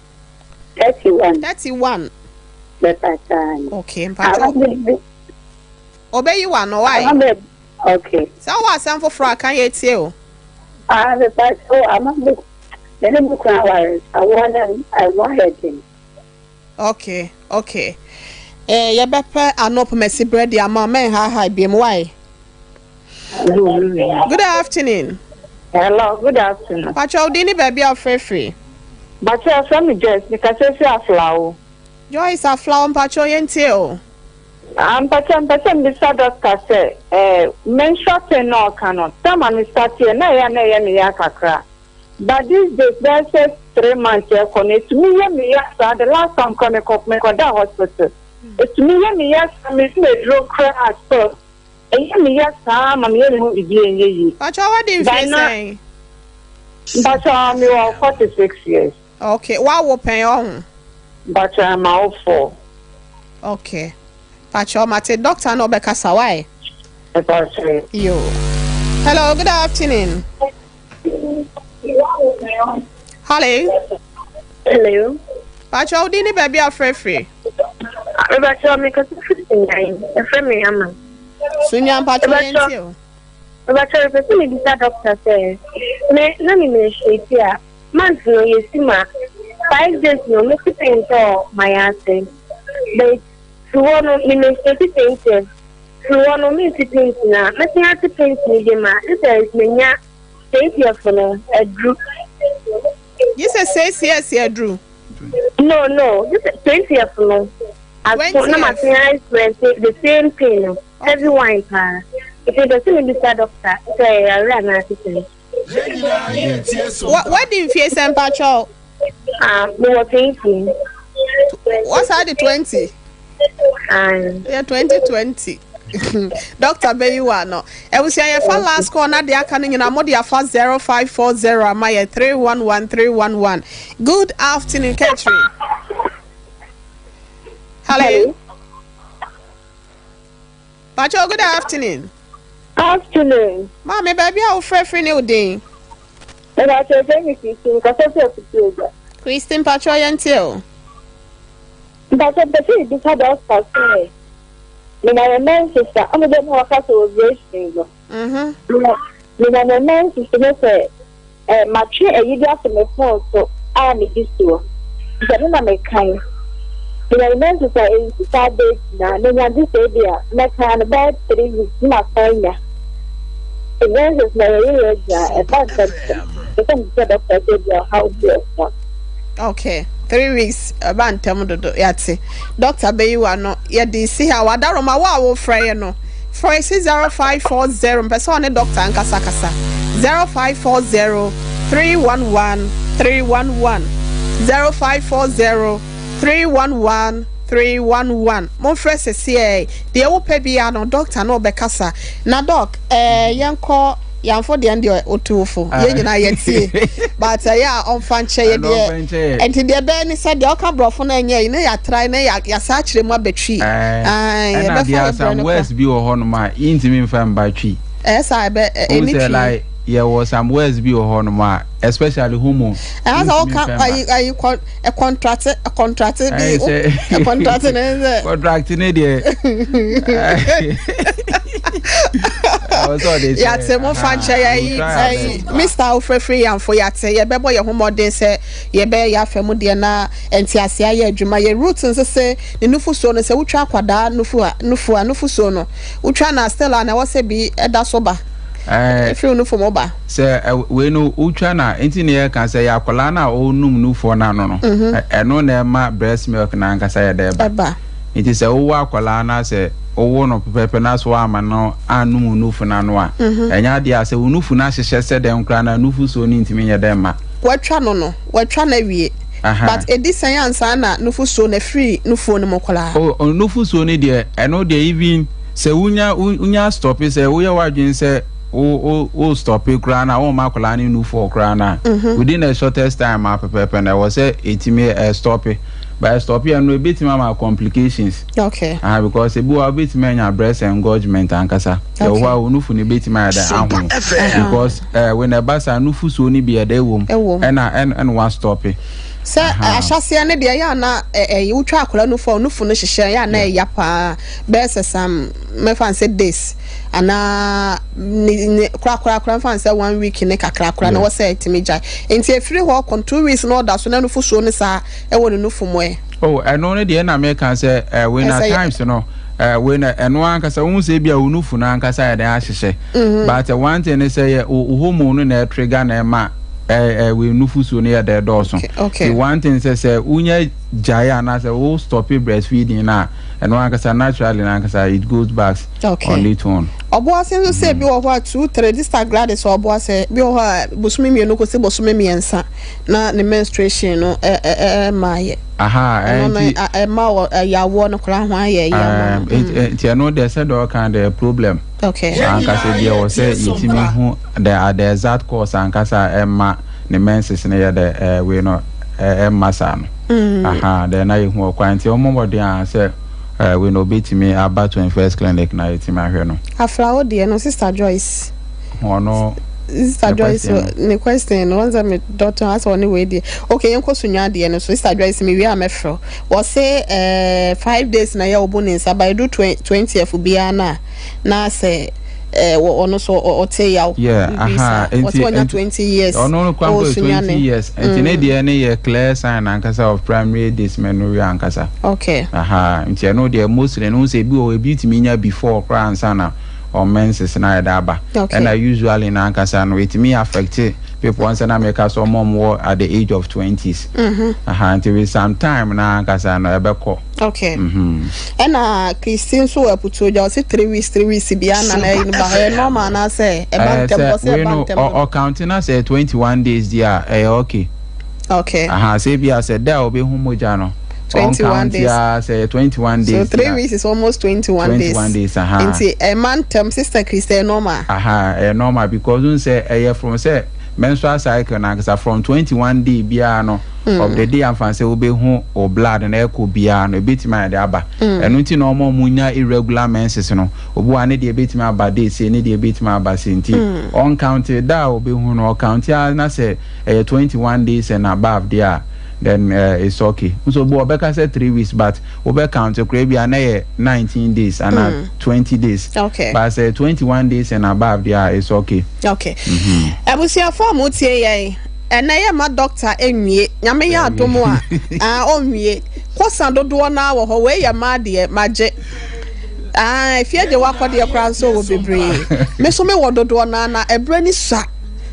31. 31. Mepakyɛw. Okay, mpakyɛw. Obeyi wa no why? Okay. Sɛ wowɔ asɛm foforɔ a ka yɛ tie o. Ah, mepakyɛw, ama me me ne me kunu aware awoɔ no ɛho ayɛ den. Okay. Eh, yɛbɛpɛ anɔpomasi berɛ de ama mɛnhahae biom why? Good afternoon. Hello, good afternoon. Pakyɛw, wo din ne baabi a wofrɛfiri? Pakyɛw, frɛ me Joyce, mekasa fi Aflao. Joyce Aflao, mpakyɛw yɛntie o. Ah, mpakyɛw, mpɛ sɛ mbisa doctor sɛ, menstrual pain na ɔka no, time a me start yɛ, na ɛyɛ a na ɛyɛ me ya kakra. But these days, bɛyɛ sɛ 3 months ɛkɔ no, etumi yɛ me ya saa. The last time kora mekɔ mekɔda hospital. Etumi yɛ me ya saa, me meduro koraa so. Ɛyɛ me ya saa ma meyɛ me ho biribi a ɛnyɛ yie. Pakyɛw, wadi mfie sɛn? Mpakyɛw, mewɔ 46 years. Okay, wawo pɛn ɔho? Mpakyɛw, ma wo four. Okay. Pakyɛw, mate, doctor na ɔbɛkasa why? Mpakyɛw. Yo. Hello, good afternoon. Hello. Hello. Pakyɛw, wo din ne baabi a wofrɛfiri? Mepakyɛw, mekasa firi Sunyani. Ɛfrɛ me Ama. Sunya, mpakyɛw yɛntie o. Mepakyɛw, mepɛ sɛ mebisa doctor sɛ me na me menstruate a, month no yɛsi ma 5 days no mete pain tɔ ma yɛ ase. But firi hɔ no me menstruate 20th. Firi hɔ no mente pain na mɛsen ate pain no bi ma ne sɛ menya 20th no aduru. Gye sɛ 6 years aduru? No, this 20th no. Aso na ma sen experience the same pain no. Heavy one paa. Nti mepɛ sɛ mebisa doctor sɛ ɛyɛ awerɛ anaa sesɛn. Wadi mfie sɛ mpakyɛw? Ah, mewɔ 20. Wasa de 20? Yɛ 2020. Doctor bɛyi wa no. Abusua, yɛfa last call na deɛ aka no nyinaa mode afa 0540 ama yɛ 311311. Good afternoon, Catherine. Hello. Pacho, good afternoon. Afternoon. Maame, baabi a wofrɛfrɛ ne wo din? Mepakyɛw, frɛ me Christine, kasa fi Afutuo Agya. Christine, Pacho, yɛntie o. Mpakyɛw, mpɛ sɛ ebisa doctor sɛ menya me menses a, ɔmo dɛ na wɔka sɛ ovulation no. Menya me menses no sɛ matwe ayi bi ato me phone so a medi soɔ. Nti ɛno na mekan. Menya me menses a ɛnsi saa date na menya gye sɛ ebi a mɛkan no bɛyɛ 3 weeks na masan nya. Menses na yɛyɛ yɛ gyina ɛba ntɛmntɛm. Pɛ sɛ mebisa doctor sɛ ebi a ɔhaw bi wɔ ho a. Okay, 3 weeks ɛba ntɛm dodo, yɛate. Doctor bɛyi wa no, yɛde si ha wadaroma wo a wofrɛ yɛ no. Frɛ si 0540, mpɛ sɛ ɔne doctor nkasakasa. 0540 311 311, 0540 311 311. Momfrɛ sɛsiɛ deɛ wopɛ biara no, doctor no ɔbɛkasa. Na doc, yɛnkɔ yɛamfo deɛ no deɛ ɔtuofo yɛn nyinaa yɛtie, but ɛyɛ a ɔmfa nkyɛ yɛ deɛ. Nti deɛ ɛbɛyɛ ne sɛ deɛ ɔka borɔfo no ɛnyɛ yi ne yɛatrae ne yɛasa akyerɛ mu abɛtwi. Ɛna deɛ some words bi wɔ hɔnom a yɛntumi mfa mba twi. Ɛyɛ saa, ɛbɛ ɛni twi. Like yɛwɔ some words bi wɔ hɔnom a, especially hormone. Ɛyɛ sɛ ɔka ayi ayi kɔ contract contract bi contract ne sɛ. Contract ne deɛ. Yàtɛ mo fa nkyɛn yɛyi ɛyi Mr Ofrɛfrɛ Yanfo, yàtɛ, yɛbɛbɔ yɛn ho mmɔden sɛ yɛbɛyɛ yɛ afɛ mu deɛ na ntease ayɛ adwuma. Yɛ root nso sɛ ne nufusuo no, sɛ wotwa akwadaa nufu a, nufu a nufusuo no wotwa na still a na ɛwɔ sɛ bi ɛda so ba efiri nufu mu ba. Sɛ wei no wotwa na nti ne yɛka sɛ yɛ akwadaa no a ɔnum nufoɔ no ano no, ɛno na ɛma breast milk no ankasa yɛ dɛ ba. Nti sɛ wowɔ akwadaa no sɛ wowo no pɛpɛpɛ na so ama no anum nufu no ano a, ɛnyɛ adeɛ a sɛ wo nufu no ahyehyɛ sɛ dɛn koraa na nufusuo no ntumi nyɛ dɛn ma. Watwa no, watwa no awie, but ɛdi sɛn ansa na nufusuo no afiri nufuo no mu koraa? Oh, nufusuo no deɛ, ɛno deɛ even Sɛ wonya wonya stɔpe, sɛ woyɛ w'adwene sɛ wo wo wo stɔpe koraa na wɔn akwadaa ne nufoɔ koraa na within the shortest time a pɛpɛɛpɛ na ɛwɔ sɛ etimi ɛstɔpe. But ɛstɔpe yɛ no, ebetumi ama complications. Ah, because ebi wɔ hɔ a wobɛtumi anya breast engorgement ankasa. Ɛwɔ hɔ a wo nufu no ebetumi ayɛ dɛ ahono, because when ɛba saa, nufusuo no bi ɛdɛ wɔ mu ɛna ɛna wastɔpe. Sɛ ahyɛseɛ no deɛ, ɛyɛ ana ɛyɛ wotwa akwadaa nufu a, nufu no hyehyɛ, ɛyɛ ana ɛya paa bɛyɛ sɛ some, mɛfa n sɛ days anaa ne ne korakorakora, mfa n sɛ one week ne kakrakora na wɔ sɛ ɛtumi gyae. Nti efiri hɔ kɔ 2 weeks na ɔda so na nufusuo no saa ɛwɔ ne nufu mu ɛ? Oh, ɛno no deɛ na meka sɛ wei na times no wei na ɛno ankasa wohu sɛ ebi a wo nufu no ankasa yɛ dɛn ahyehyɛ. But one thing ne sɛ yɛ wo hormone no na ɛtrigger na ɛma wei nufusuo no yɛ dɛ dɔɔso. The one thing sɛ wonya gyae anaasɛ wo stop breastfeeding na ɛno ankasa naturally na ankasa it goes back on its own. Ɔboase nso sɛ bi wɔ hɔ a two three, this Gladys Ɔboase, bi wɔ hɔ a bosome 2 kɔsi bosome 3 na ne menstruation no ɛ ɛ ɛ ma yɛ. Ɛno no ɛma wɔ ɛyɛ awoɔ no koraa ho ayɛ ɛyɛ ama no. Nti ɛno deɛ, sɛ deɛ ɔka deɛ, problem ankasa deɛ wɔ sɛ yɛtumi hu the exact cause ankasa ɛma ne menses no yɛ dɛ wei no ɛmma saa no. Aha, deɛ na yɛhu ɔkwan, nti ɔmo mmɔden a sɛ wei no obetumi aba 21st Clinic na yɛtumi ahwɛ no. Afrawo deɛ no, Sister Joyce. Ɔno. Sister Joyce ne question no, wɔn sɛ me dɔtɔn asɛ ɔne wei deɛ. Okay, yɛn kɔ so nwa adeɛ no so. Sister Joyce, mi wie a mɛfrɛ. Wɔse 5 days na yɛ ɔbo ne nsa ba edu 20th biara na sɛ ɔno so ɔte yaw. Yeah, aha, nti wɔsɛ ɔnya 20 years. Ɔno no kwan kɔ 20 years, nti ne deɛ ne yɛ clear sign ankasa of primary dysmenorrhea ankasa. Aha, nti ɛno deɛ mostly no sɛ ebi wɔ ebi tumi nya before koraa ansa na ɔmenses na yɛde aba. Ɛna usually na ankasa no etumi affect people nsa na meka so ɔmo ɔmo wɔ at the age of 20s. Aha, nti with some time na ankasa no ɛbɛkɔ. Okay. Ɛna Christine nso wɔ Aputuogya, ɔsi 3 weeks 3 weeks bi ana na ɛyi no ba, ɛyɛ normal anaasɛ ɛba ntɛm? Ɔsi ɛba ntɛm. Ɔcounti na sɛ 21 days di a, ɛyɛ okay. Aha, sɛ ebi a sɛ da a ɔbɛhu mogya no. 21 days. Sɛ 21 days. So 3 weeks is almost 21 days. 21 days, aha. Nti ɛma ntɛm, Sister Christine, normal? Aha, ɛyɛ normal because n sɛ ɛyɛ from sɛ menstrual cycle na ankasa from 21 day biara no of the day anfa sɛ wobɛhu o blood na ɛkɔ biara no, ebetumi ayɛ de aba. Ɛno nti na ɔmo a ɔmo nya irregular menses no, obi wa ne deɛ ebetumi aba day se, ne deɛ ebetumi aba se, nti ɔncounte da a obehu no, ɔcounte a na sɛ ɛyɛ 21 days and above deɛ a, then it's okay. Nso obi ɔbɛka sɛ 3 weeks, but wobɛ count koraa bi a na yɛ 19 days ana 20 days. But sɛ 21 days and above deɛ a, it's okay. Okay. Abusuafo a mo tie yɛn, ɛnɛ yɛ ma doctor enwie. Nyame yɛ adom a, ah, ɔnwie kosa dodoɔ naa wɔ hɔ. Wei yɛ mmaa deɛ, magye ah, efie gye wakɔ deɛ koraa nso wɔ bebree. Me nso mewɔ dodoɔ naa na ɛbrɛ ni sua.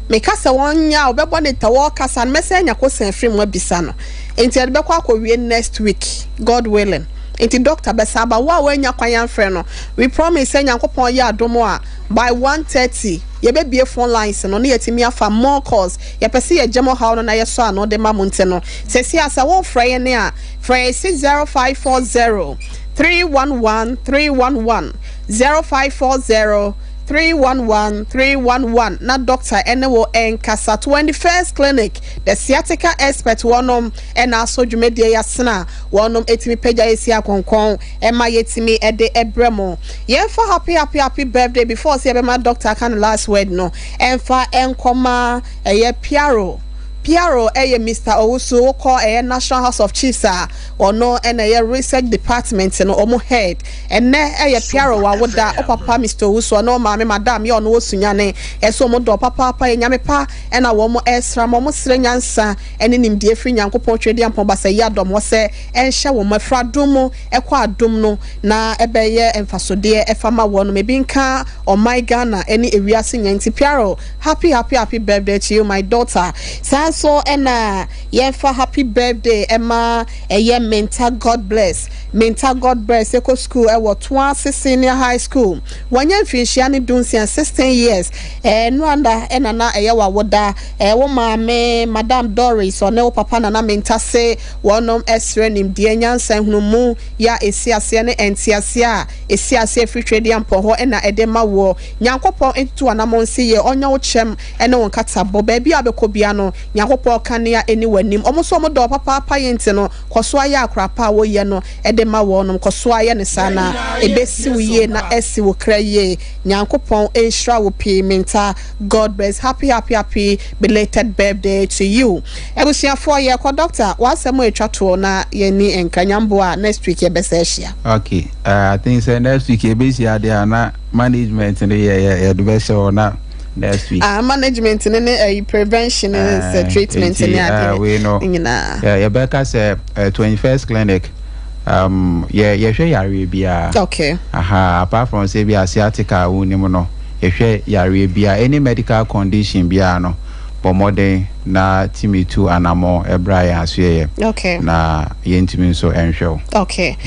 Meka sɛ wɔn nyɛ a ɔbɛbɔ ne ta wɔrekasa no, mɛsɛ anya kosa afiri mu abisa no. Nti yɛde bɛkɔ akɔwie next week, God willing. Nti doctor bɛsa aba. Wo a woanya kwan amfrɛ no, we promise sɛ Nyankopɔn yɛ adom a, by 1:30 yɛbɛbie phone lines no ne yɛtumi afa more calls. Yɛpɛ sɛ yɛgye mo haw no na yɛsɔ ano de ma mo. Nti no sɛsi a sɛ wofrɛ yɛn a, frɛ yɛn 60540 311 311, 0540 311 311 na doctor ɛne wo ɛnkasa. 21st Clinic, the sciatica expert, wɔnom ɛna aso dwumadie yɛasena wɔnom ɛtumi pagya yɛsi akɔnkɔn ɛma yɛtumi ɛde ɛbrɛ mo. Yɛmfa happy happy happy birthday before sɛ yɛbɛma doctor aka no last word no, ɛmfa ɛnkɔma ɛyɛ Piaro. Piaro ɛyɛ Mr Owusu. Wokɔ ɛyɛ National House of Chiefs a, ɔno ɛna ɛyɛ research department no ɔmo head. Ɛnɛ ɛyɛ Piaro wawoda. Ɔpapa Mr Owusu, ɔne ɔmaame Madam yɛ ɔno wɔ Sunyane, ɛsɛ ɔmo dɔ papaapa, yɛ Nyame pa ɛna wɔn ɛsra ma ɔmo srɛ nyansa ɛne nimdeɛ firi Nyankopɔn Twɛdi Ampɔn Basa yi adɔm hɔ sɛ ɛnhyɛ wɔn afiri adom mu ɛkɔ adom no na ɛbɛyɛ mfasodeɛ ɛfa ma wɔn ebi nka ɔman Ghana ɛne ewiase nyɛ. Nti Piaro, happy happy happy birthday to you, my daughter. Saa nso. nso na yɛmfa happy birthday ɛma ɛyɛ Minta God Bless. Minta God Bless ɛkɔ school ɛwɔ Toase Senior High School. Wanya mfinhyia ne dunsia, 16 years. Ɛɛ Nuranda ɛna na ɛyɛ w'awoda. Ɛɛ wo maame Madam Doris ɔne wo papa Nana Minta se wɔnom ɛsrɛ nimdeɛ, nyansa, nhunumu ya ɛsi aseɛ ne ɛnteaseɛ a ɛsi aseɛ firi Twedeampɔn hɔ ɛna ɛde ma woɔ. Nyankopɔn ntutu w'anamɔn nsi yie, ɔnyɛ wo kyɛm ne wo nkatabɔ. Baabi a wobɛkɔ biara no, Nyankopɔn kanea nni w'anim. Wɔn nso wɔdɔ wo papaapa yei nti no, kɔ so ara yɛ akora pa a woyɛ no de ma wɔnom. Kɔ so ara yɛ no saa na ɛbɛsi wo yie na asi wo kra yie. Nyankopɔn nhyira wo pii Minta. God bless. Happy happy happy belated birthday to you. Abusuafoɔ yɛkɔ doctor w'asɛm a ɛtwa toɔ na yɛnni nkra. Nyamboa next week yɛbɛsa ahyia. Okay, I think sɛ next week yɛbɛhyia deɛ a na management no yɛ yɛ yɛde bɛhyɛ hɔ na next week. Ah, management ne ne ɛyi prevention ne sɛ treatment ne adeɛ wei no nyinaa. Yɛbɛka sɛ 21st clinic yɛ yɛhwɛ yareɛ biara. Okay. Aha, apart from sɛ bi a sciatica a wonim no, yɛhwɛ yareɛ biara, any medical condition biara no, bɔ mmɔden na tumi tu anammɔn ɛbra yɛn asoɛyɛ. Okay. Na yɛntumi nso nhwɛ wo. Okay.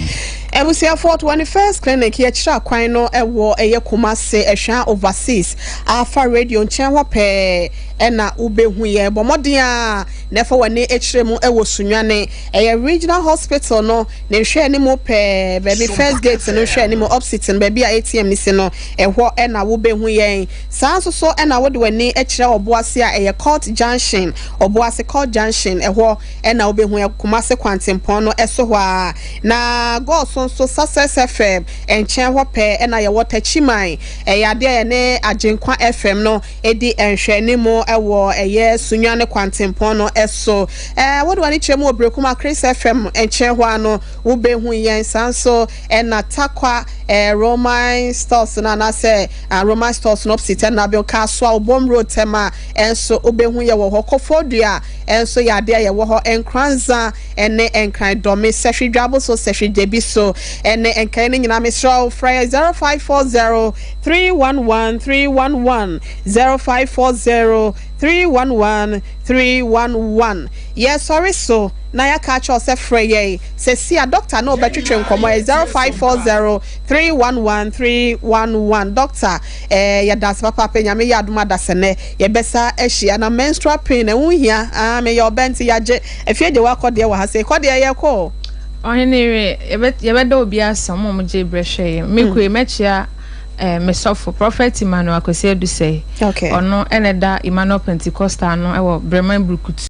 Abusuafoɔ 21st clinic yɛkyerɛ akwan no ɛwɔ ɛyɛ Kumasi Ɛhwɛa Overseas Alpha Radio nkyɛn hɔ pɛɛ ɛna wobɛhu yɛn. Bɔ mmɔden a na ɛfa w'ani kyerɛ mu ɛwɔ Sunyani ɛyɛ Regional Hospital no ne nhwɛ anim pɛɛ baabi first gate no nhwɛ anim opposite no baabi a ATM no si no ɛhɔ ɛna wobɛhu yɛn. Saa nso so ɛna wode w'ani kyerɛ Ɔboase a ɛyɛ Court Junction, Ɔboase Court Junction ɛhɔ ɛna wobɛhu yɛn. Kumasi Kwantempɔn no ɛso hɔ a na Gɔɔso nso Success FM nkyɛn hɔ pɛɛ ɛna yɛwɔ Takyiman. Ɛyɛ adeɛ a yɛne Agyenkwa FM no ɛdi nhwɛanimu ɛwɔ ɛyɛ Sunyani Kwantempɔn no ɛso. Wode w'ani kyerɛ mu wɔ Berekum Chris FM nkyɛn hɔ a no wobɛhu yɛn. Saa nso ɛna Takwa Roman Stores no anaasɛ Roman Stores no opposite ɛna abɛn Kasoa Obom Road Tema ɛnso wobɛhu yɛ wɔ hɔ. Koforidua ɛnso yɛ adeɛ a yɛwɔ hɔ. Nkranza ɛne Nkran Dɔme Sɛhwi Dwaboso Sɛhwi Gyebi so ɛne nkae no nyinaa mesrɛ wo frɛ 0540 311 311 0540 311 311. Yɛsɔre so na yɛaka akyerɛ wo sɛ frɛ yɛn sɛsi a doctor na ɔbɛtwetwe nkɔmmɔ yɛ 0540 311 311. Doctor, yɛda ase papaapa. Nyame yɛ adom adasɛnɛ yɛbɛsa ahyia na menstrual pain ɛho hia. Meyɛ ɔbɛ nti yɛagye afie gye wakɔ deɛ wɔ ha sɛ kɔ deɛ yɛkɔ. Ɔhene yere, yɛbɛda obi ase ɔmo a ɔmo gye brɛ hwɛ yɛ. Mekɔ yi mɛkyia me sɔfo Prophet Emmanuel Akwasi Adusei. Okay. Ɔno ɛna ɛda Emmanuel Pentecostal no ɛwɔ Breman Brukutu.